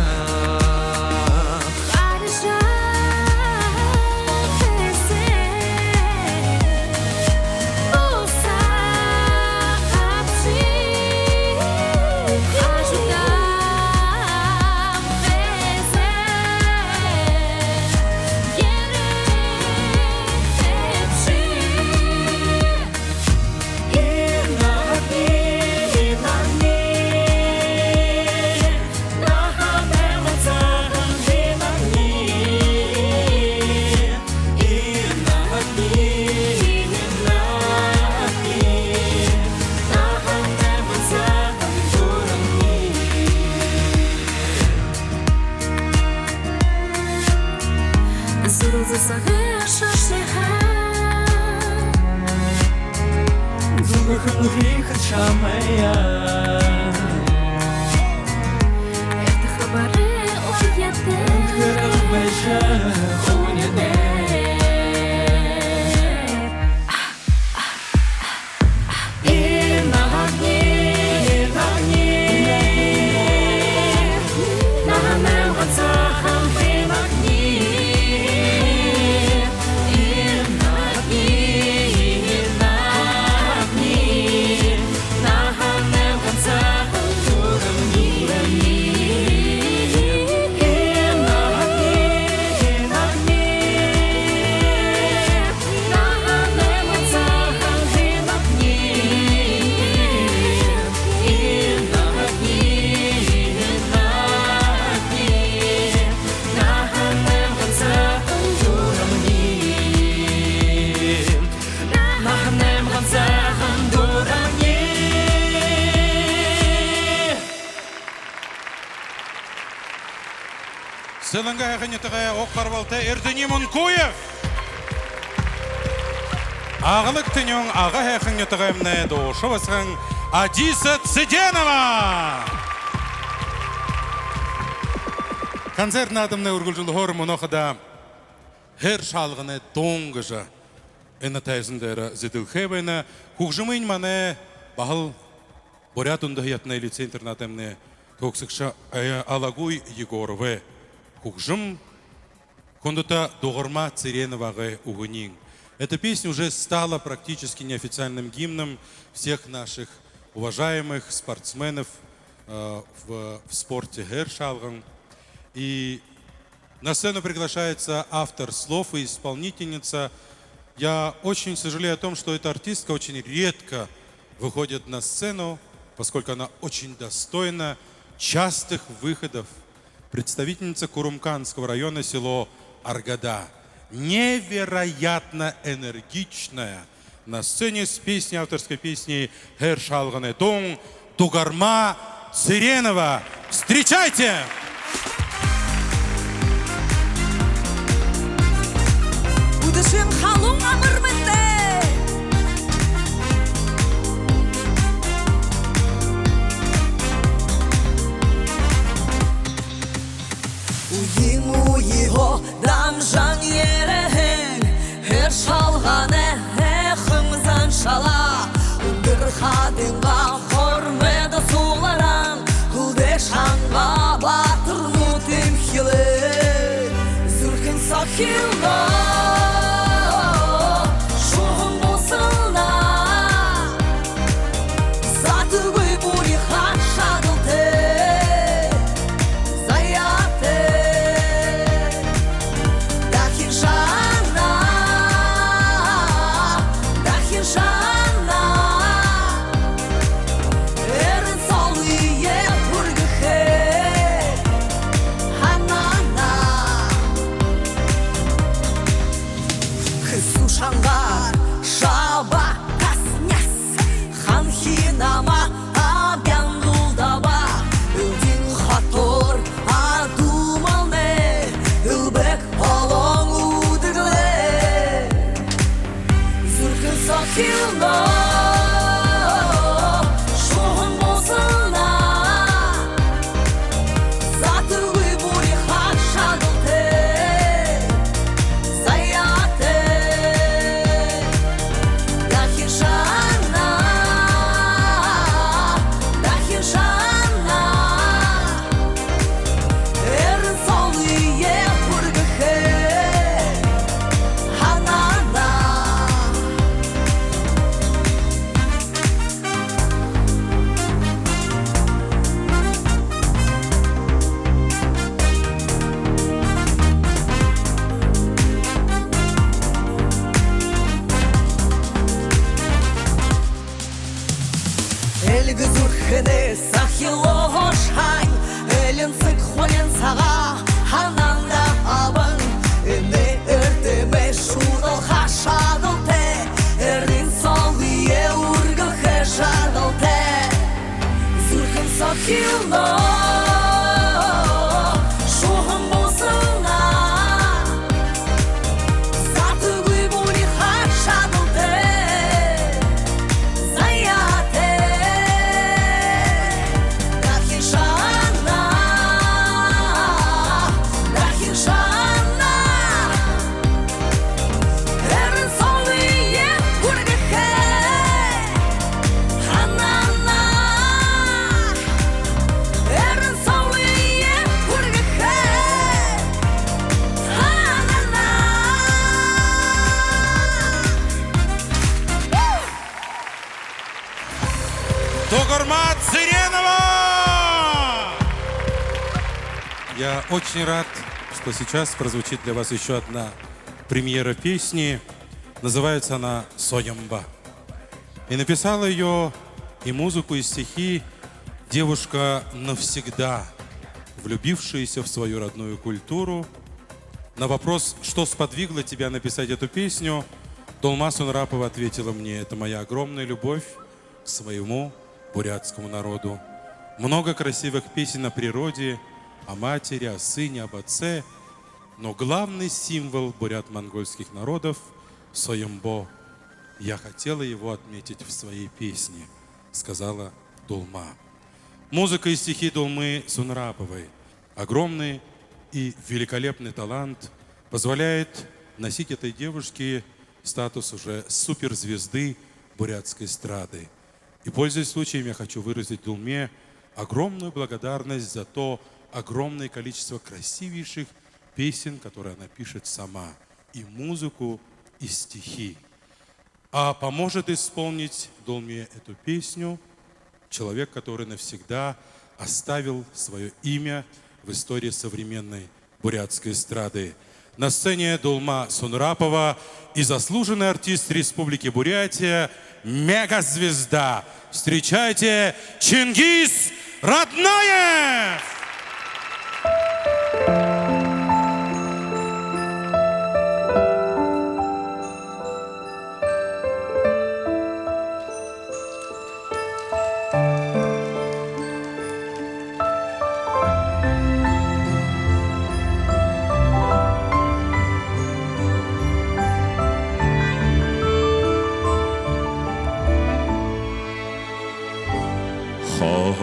Зүрхэ засаха шашиха. Зүрхэн һиихэдэ шамайе. Эртэ хабарай уяда. Үнхэрэн байша хүнидэ. Инагни, инагни, наһанайм гансахан инагни. Инагни, инагни, наһанайм гансахан дүүрэмни. Инагни, инагни, Сэлэнгэ һайхан нютагай уг харбалтай Эрдэни Мункуев. Аглаг Тэнюун, Ага һайхан нютагаймнай дуушан басаган Адиса Цыденова. Концерт наадамнай үргэлжэлһөөр, мүнөө хадаа «Һээр шаалганай дуун» гэжэ энэ тайзан дээрэ зэдэлхээ байна. Хүгжэмынь манай баһал Буряад үндэһэ ятна лицей-интернатаймнай төгсөгшэ, э, Алагуй Егоровай хүгжэм, хүндэтэ Дугарма Цыреновагай үгэниинь. Эта песня уже стала практически неофициальным гимном всех наших уважаемых спортсменов, э, в, в спорте һээр шаалган. И на сцену приглашается автор слов и исполнительница. Я очень сожалею о том, что эта артистка очень редко выходит на сцену, поскольку она очень достойна частых выходов. Представительница Курумканского района, село Аргада. невероятно энергичная на сцене с песней, авторской песней «Һээр шаалганай дуун» Дугарма Цыренова. Встречайте! Үдэшын халуун амар мэндэ! Үеын үеһөө дамжан ерэһэн һээр шаалганай һайхан заншалаа, үндэр хадынгаа хормойдо сууларан, хүлдэ шанга баатарнууд эмхилээ. Зүрхэн сохилно, шуһан бусална, заатагүй буриха шадалтай, заяатай. Дахин шагнаа, дахин шагнаа, эрын солые хүргэхэ һанаанаа. Хэсүү шангаар шаба тасняс, ханхи намаа абяндуулдаба, элдин хатуур адуу малнай элбэг олон үдэглээ. Зүрхэн сохилно, шуһан бусална, заатагүй буриха шадалтай, заяатай. Дахин шагнаа, дахин шагнаа, эрын солые хүргэхэ һанаанаа. Эльгэ зүрхэнэй сахилгаан шань, элинсэг хулинсагаа һанаанда абан, энэ эртэмэй шуудалха шадалтай, эрын солые үргэхэ шадалтай. Зүрхэн сохилно, шуһан бусална, заатагүй буриха шадалтай, заяатай. Дахин шагнаа, дахин шагнаа, эрын солые хүргэхэ һанаанаа. Эрын солые хүргэхэ һанаанаа. Дугарма Цыренова! Я очень рад, что сейчас прозвучит для вас ещё одна премьера песни. Называется она «Соёмбо». И написала её, и музыку, и стихи девушка, навсегда влюбившаяся в свою родную культуру. На вопрос, что сподвигло тебя написать эту песню, Дулма Сунрапова ответила мне: «Это моя огромная любовь к своему бурятскому народу. Много красивых песен о природе, о матери, о сыне, об отце, но главный символ бурят-монгольских народов — Соёмбо. Я хотела его отметить в своей песне», — сказала Дулма. Музыка и стихи Дулмы Сунраповой. Огромный и великолепный талант позволяет носить этой девушке статус уже суперзвезды бурятской эстрады. И, пользуясь случаем, я хочу выразить Дулме огромную благодарность за то огромное количество красивейших песен, которые она пишет сама, и музыку, и стихи. А поможет исполнить Дулме эту песню человек, который навсегда оставил своё имя в истории современной бурятской эстрады. На сцене Дулма Сунрапова и заслуженный артист Республики Бурятия, мегазвезда. Встречайте, Чингиз Раднаев!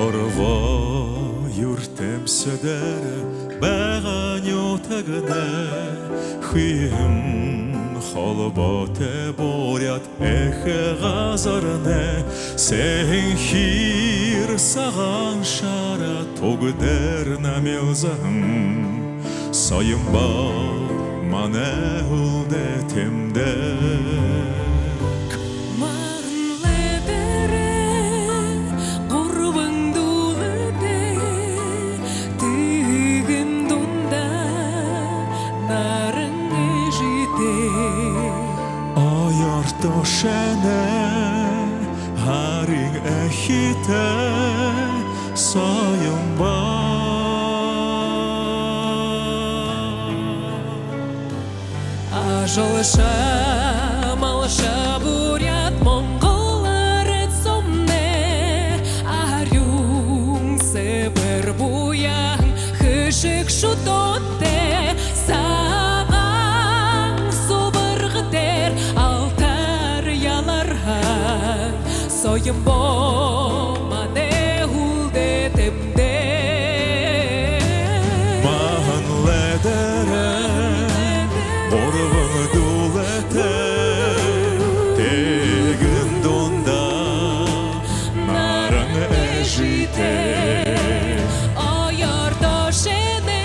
Орбоо юртэмсэ дээрэ байгаа нютагнай хүхюун холбоотой Буряад эхэ газарнай, сэхэ хэр сагаан шара туг дээрэ намилзаһан Соёмбоо манай һүүлдэ тэмдэг. Маһан лэ дээрэ гурбан дүүлэтэй, тэгэн дунда наран эжытэй. Ойртоо шэнэ һарын эхитэй Соёмбоо. Ажалша малша буряад-монгол арад зомнай, арюун сэбэр буян хэшэг шүдөөтэй, сагаан субарга дээрэ алтар яларһан Соёмбоо манай һүүлдэ тэмдэг. Маһан лэ дээрэ гурбан дүүлэтэй, тэгэн дунда наран эжытэй. Ойртоо шэнэ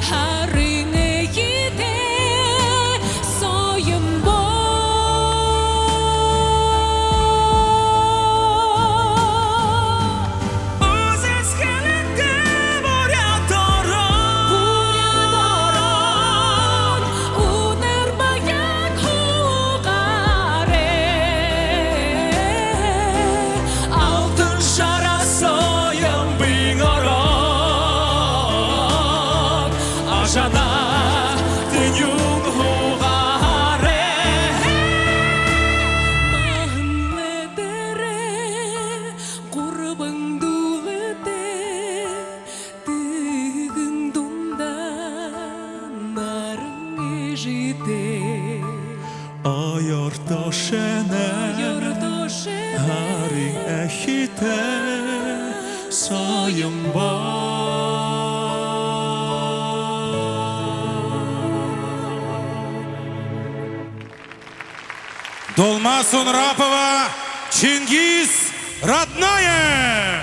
һарын эхитэй Соёмбоо. Үзэсхэлэнтэй буряад орон. Буряад орон. Үнэр баян һуугаарай. Алтан шара Соёмбын орон. Ажана тэнюун һуугаарай. Маһан лэ дээрэ гурбан дүүлэтэй, тэгэн дунда наран эжытэй. Ойртоо шэнэ, ойртоо шэнэ һарын эхитэй Соёмбоо. Долма Сунрапова, Чингис Раднаев.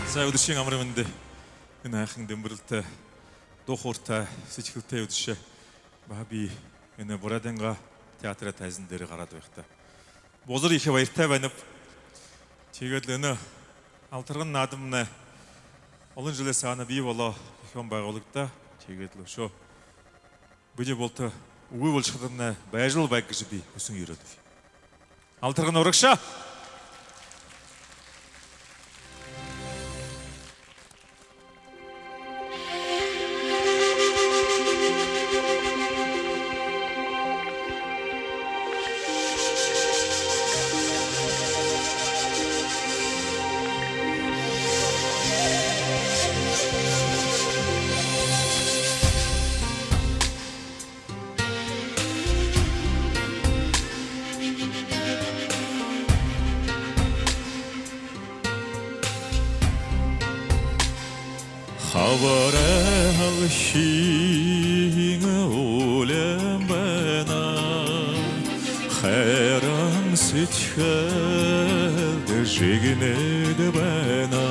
За, үдэшын амар мэндэ. Энэ һайхан дэмбэрэлтэй, дуу хууртай, сэдьхэлтэй үдэшэ. Баһа би энэ Буряадайнгаа театрай тайзан дээрэ гараад байхада бузар ехэ баяртай байнаб. Тиигээд лэ энэ «Алтаргана» наадамнай олон жэлэй саана бии болоо, зохёон байгуулагдаа. Тиигээд лэ үшөө бидэ булта үгы болошоходомнай байжал байг гэжэ би хүсэн ерээдүй. «Алтаргана» урагшаа. Хабарай һалхин үлэм байна, хайран сэдьхэлдэ жэгнээд байна.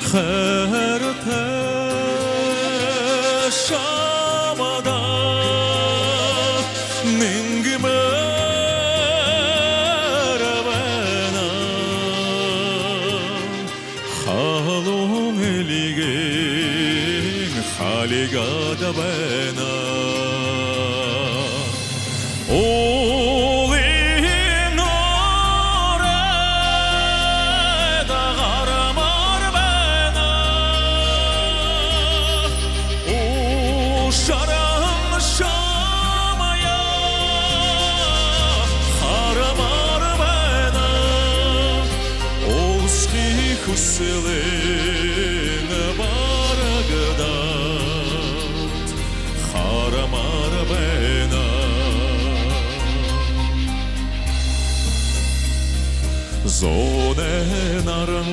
Хайратай шамда нэнгэмээр байна. Халуун эльгэн халигад байна. Уулын оройдо гармаар байна. Ушарһан шамайе харамаар байна. Уулзахын хүсэлынь барагдаад харамаар байна. Зунай наран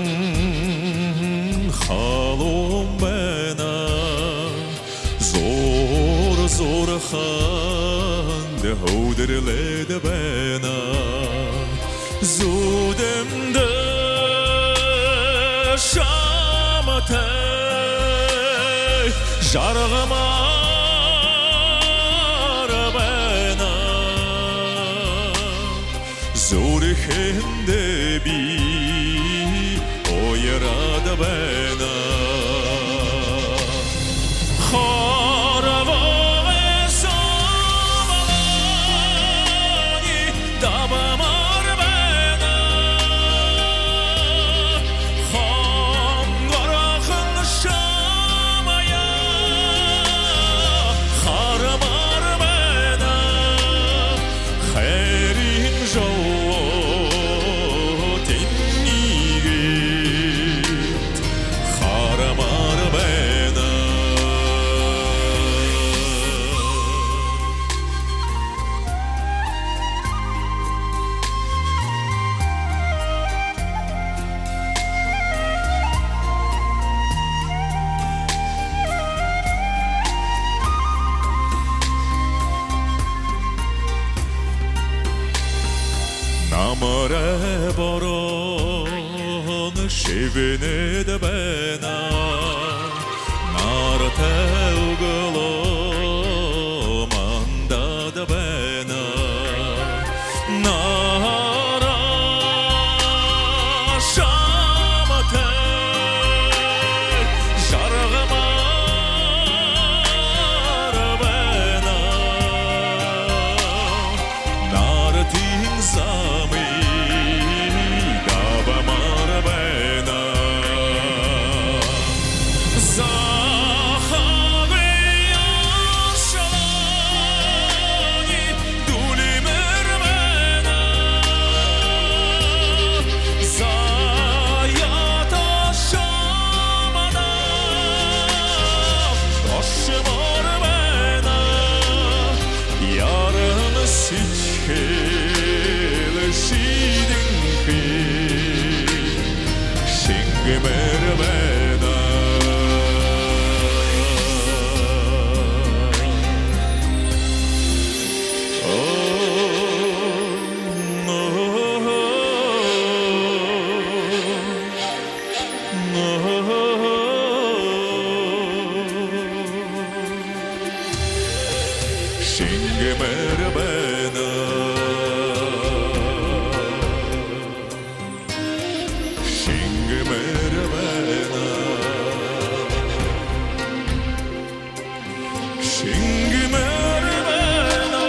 халуун байна, зуур зуурханда хүдэрлээд байна. Зүүдэмдэ шамтай жаргамаар байна. Зүрхэндэ би уяраад байна. Хорвоотой сомони дабамаар байна. Хонгорхон шамайе харамаар байна. Хайрын жолоо тэнийгээд харамаар байна. Намарай бороо шэбэнээд байна. Нартай үглөө мандаад байна. Наран шамтай жаргамаар байна. Наран тиин замые дабамаар байна. Захагүй аршаанай дүлимээр байна. Заяата шамайе ошомоор байна. Яран сэдьхэл шэдэнхэй шэнгэмээр байна. Шэнгэмээр байна. Шэнгэмээр байна. Шэнгэмээр байна.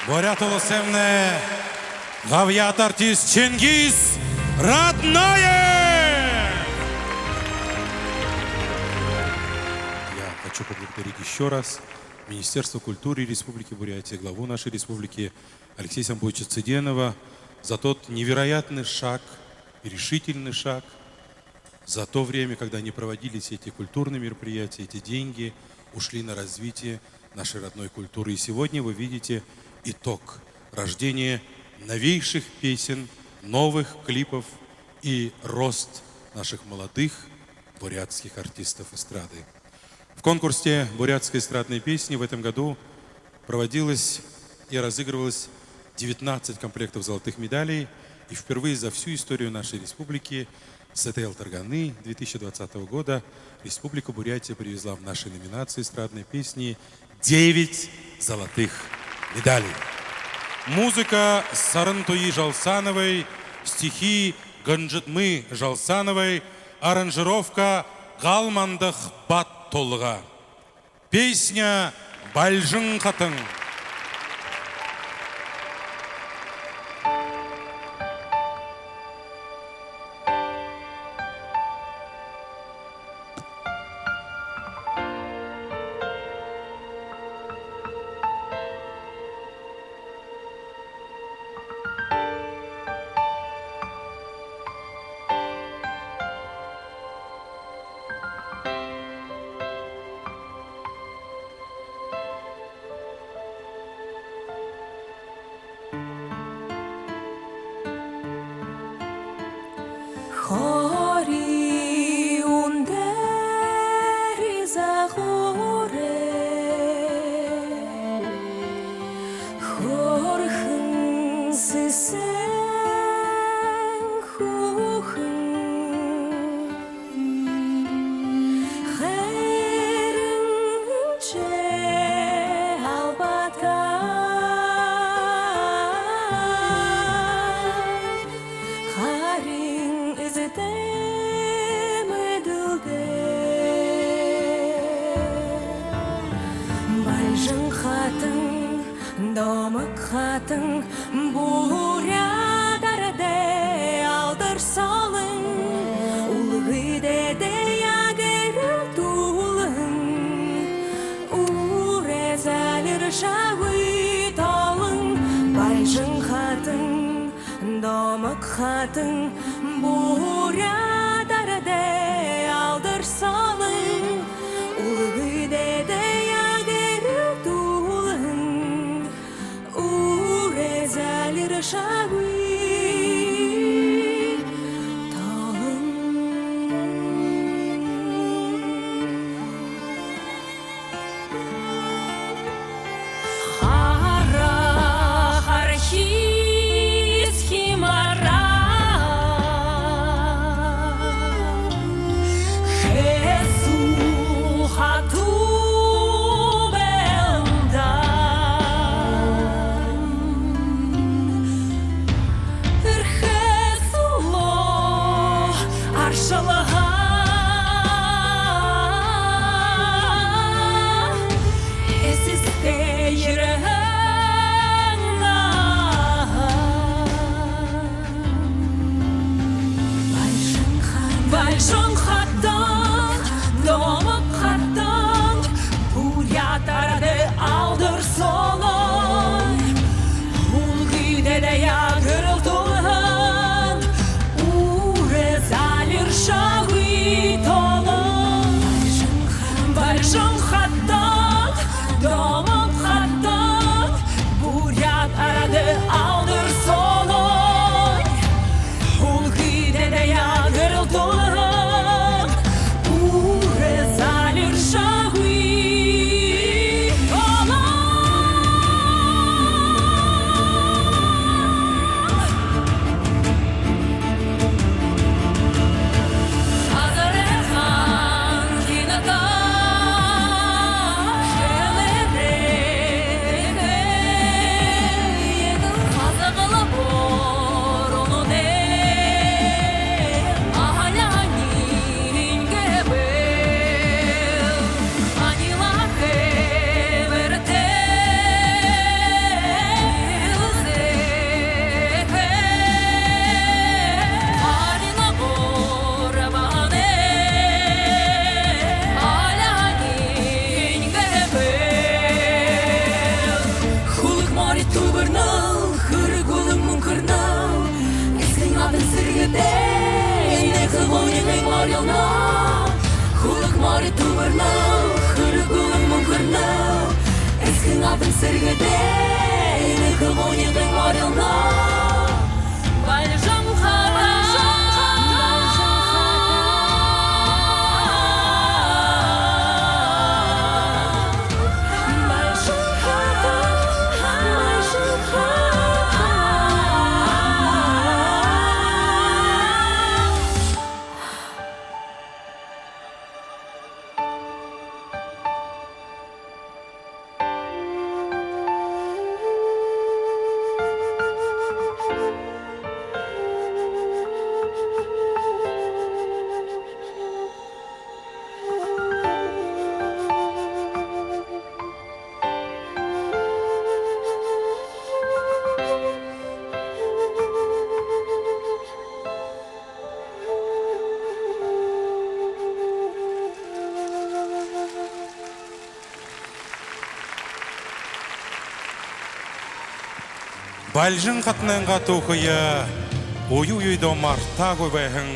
Буряад Уласаймнай габьяата артист Чингис Раднаев! Я хочу поблагодарить ещё раз Министерство культуры Республики Бурятия, главу нашей республики Алексея Самбуевича Цыденова за тот невероятный шаг и решительный шаг, за то время, когда не проводились эти культурные мероприятия, эти деньги ушли на развитие нашей родной культуры. И сегодня вы видите итог: рождение новейших песен, новых клипов и рост наших молодых бурятских артистов эстрады. В конкурсе бурятской эстрадной песни в этом году проводилось и разыгрывалось девятнадцать комплектов золотых медалей, и впервые за всю историю нашей республики с этой Алтарганы две тысячи двадцатого года Республика Бурятия привезла в нашей номинации эстрадной песни девять золотых медалей. Музыка Сарантуи Жалсановой, стихи Ганжитмы Жалсановой, аранжировка Галмандах Баттулга. Песня «Бальжан хатан». Хори үндэр загварай хөөрхэн сэсэн хүүхэн. Хайрыншье албатай харин эзэтэй мэдэлтэй. Бальжан хатан, домог хатан, буряад арадай алдар солон, үлгы дээдэ яг эрэлтүүлэн, үүрэй залиршаагүй толон. Бальжан хатан, домог хатан, буряад арадай алдар солон, үлгы дээдэ яг эрэлтүүлэн, үүрэй залиршаагүй толон. Хара харахи химара хэсүү хатуу бэлдэ. Эрхэ сүлөө аршалһаа эсэстэй ерэһэн наһан. Бальжан хатан, домог хатан, буряад арадай алдар солон, үлгы дээдэ яг эрэлтүүлэн, үүрэй залиршаагүй толон. Бальжан хатан, домог хатан, буряад арадай алдар солон, үлгы дээдэ яг эрэлтүүлэн, үүрэй залиршаагүй толон. Хүлэг мори түбэрнэл, хэрэг үлэн мүнхэрнэл, эсэгын алтан сэргэтэй энэхэн хүнэй морилно. Хүлэг мори түбэрнэл, хэрэг үлэн мүнхэрнэл, эсэгын алтан сэргэтэй энэхэн хүнэй морилно. Бальжан хатан, Бальжан хатан, Бальжан хатан. Бальжан хатанайнгаа түүхые үе үедөө мартаагүй байһан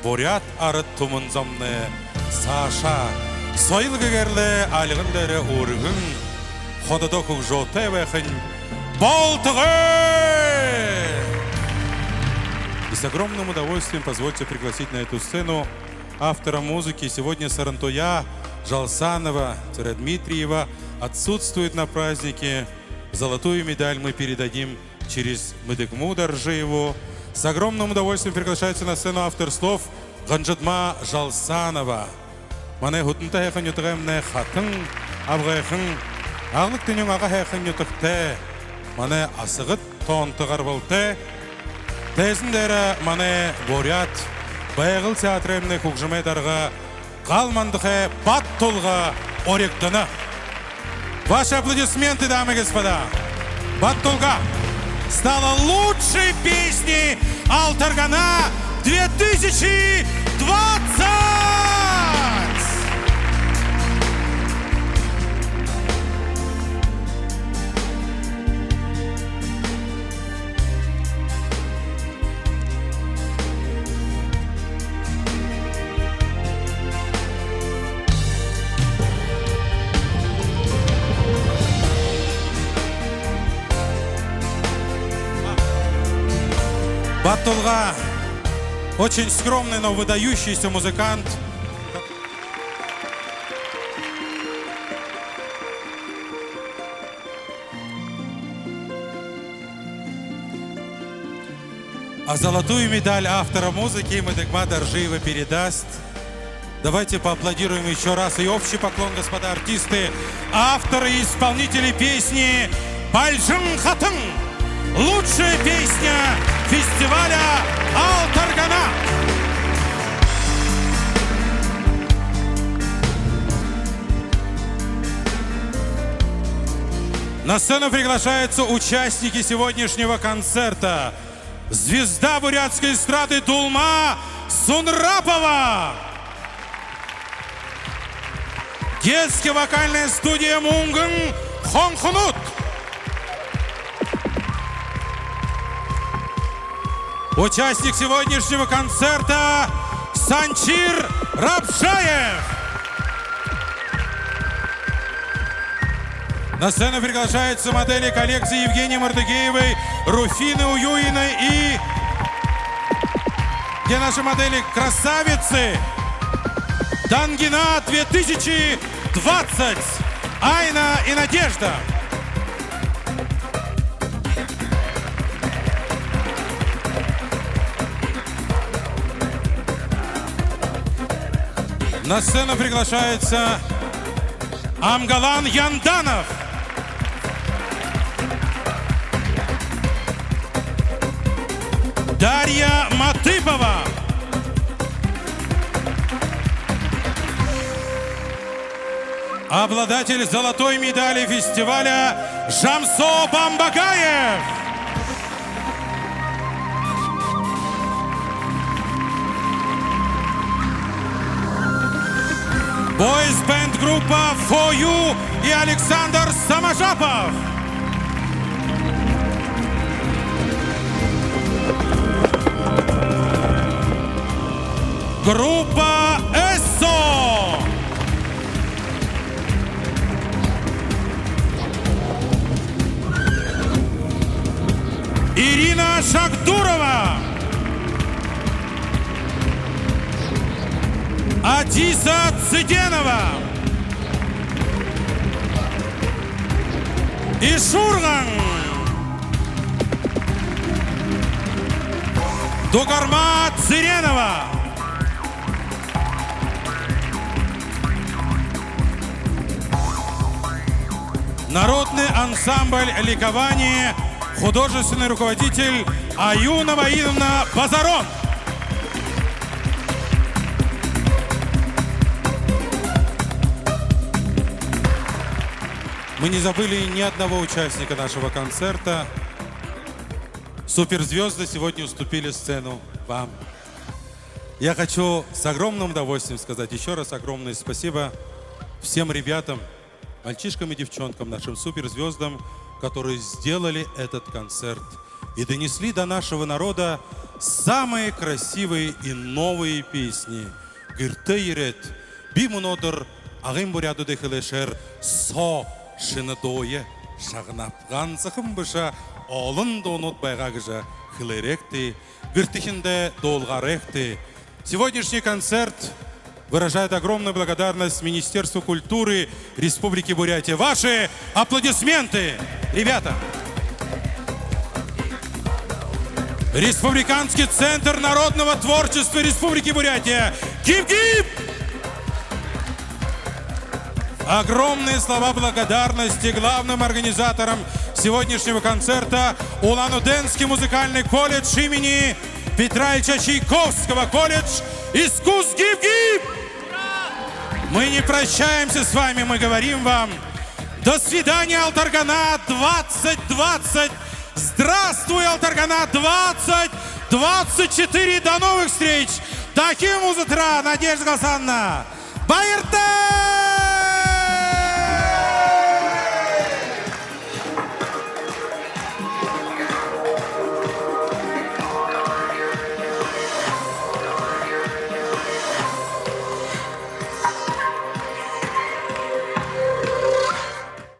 буряад арад түмэн зомнай Саашаа соёл гэгээр лэ альган дээрэ үргэн, хододоо хүгжөөтэй байхань болтогой! И с огромным удовольствием позвольте пригласить на эту сцену автора музыки. Сегодня Сарантуя Жалсанова-Дмитриева отсутствует на празднике. Золотую медаль мы передадим через Мэдэгму Доржиеву. С огромным удовольствием приглашается на сцену автор слов Ганжадма Жалсанова. Манай хүтэнтэ һайхан нютагаймнай хатан абгайхан, Агын тэнюун Ага һайхан нютагтай, манай асагад тоонто гарбалтай. Тайзан дээрэ манай буряад Байгал театраймнай хүгжэмэй дарга Галмандахай Баттулга уригдана. Ваши аплодисменты, дамы и господа. «Баттулга» стала лучшей песней «Алтаргана две тысячи двадцать». Баттулга — очень скромный, но выдающийся музыкант. А золотую медаль автора музыки Мэдэгма Доржиева передаст. Давайте поаплодируем ещё раз. И общий поклон, господа артисты, авторы и исполнители песни «Бальжан хатан». Лучшая песня фестиваля «Алтаргана». На сцену приглашаются участники сегодняшнего концерта. Звезда бурятской эстрады Дулма Сунрапова. Детская вокальная студия «Мүнгэн хонхонууд». Участник сегодняшнего концерта Санчир Рабжаев. На сцену приглашаются модели коллекции Евгении Мордыгеевой, Руфины Уюиной и, где наши модели-красавицы? «Дангина две тысячи двадцать». Айна и Надежда. На сцену приглашается Амгалан Янданов, Дарья Матыпова, обладатель золотой медали фестиваля Жамсо Бамбагаев. Бойз-бенд группа «Фо Ю» и Александр Самажапов. Группа «Эссо». Ирина Шагдурова. Адиса Цыденова. Ишурган. Дугарма Цыренова. Народный ансамбль «Ликование», художественный руководитель Аюна Ваидовна Базарон. Мы не забыли ни одного участника нашего концерта. Суперзвёзды сегодня уступили сцену вам. Я хочу с огромным удовольствием сказать ещё раз огромное спасибо всем ребятам, мальчишкам и девчонкам, нашим суперзвёздам, которые сделали этот концерт и донесли до нашего народа самые красивые и новые песни. Гэртээ ерээд, Би мүнөөдэр Агын буряадуудай хэлэшээр соо шэнэ дууе шагнаб. Гансахан бэшэ, олон дуунууд байгаа гэжэ хэлээрэйгты, гэртэхиндээ дуулгаарайгты. Сегодняшний концерт выражает огромную благодарность Министерству культуры Республики Бурятия. Ваши аплодисменты, ребята! Республиканский центр народного творчества Республики Бурятия. Гиб-гиб! Огромные слова благодарности главным организаторам сегодняшнего концерта, Улан-Удэнский музыкальный колледж имени Петра Ильича Чайковского, колледж искусств. Гиб-гиб! Мы не прощаемся с вами, мы говорим вам: до свидания, Алтарганат двадцать двадцать! Здравствуй, Алтарганат двадцать двадцать четыре! До новых встреч! Дахин уулзатараа, Надежда Гасановна! Баяртай!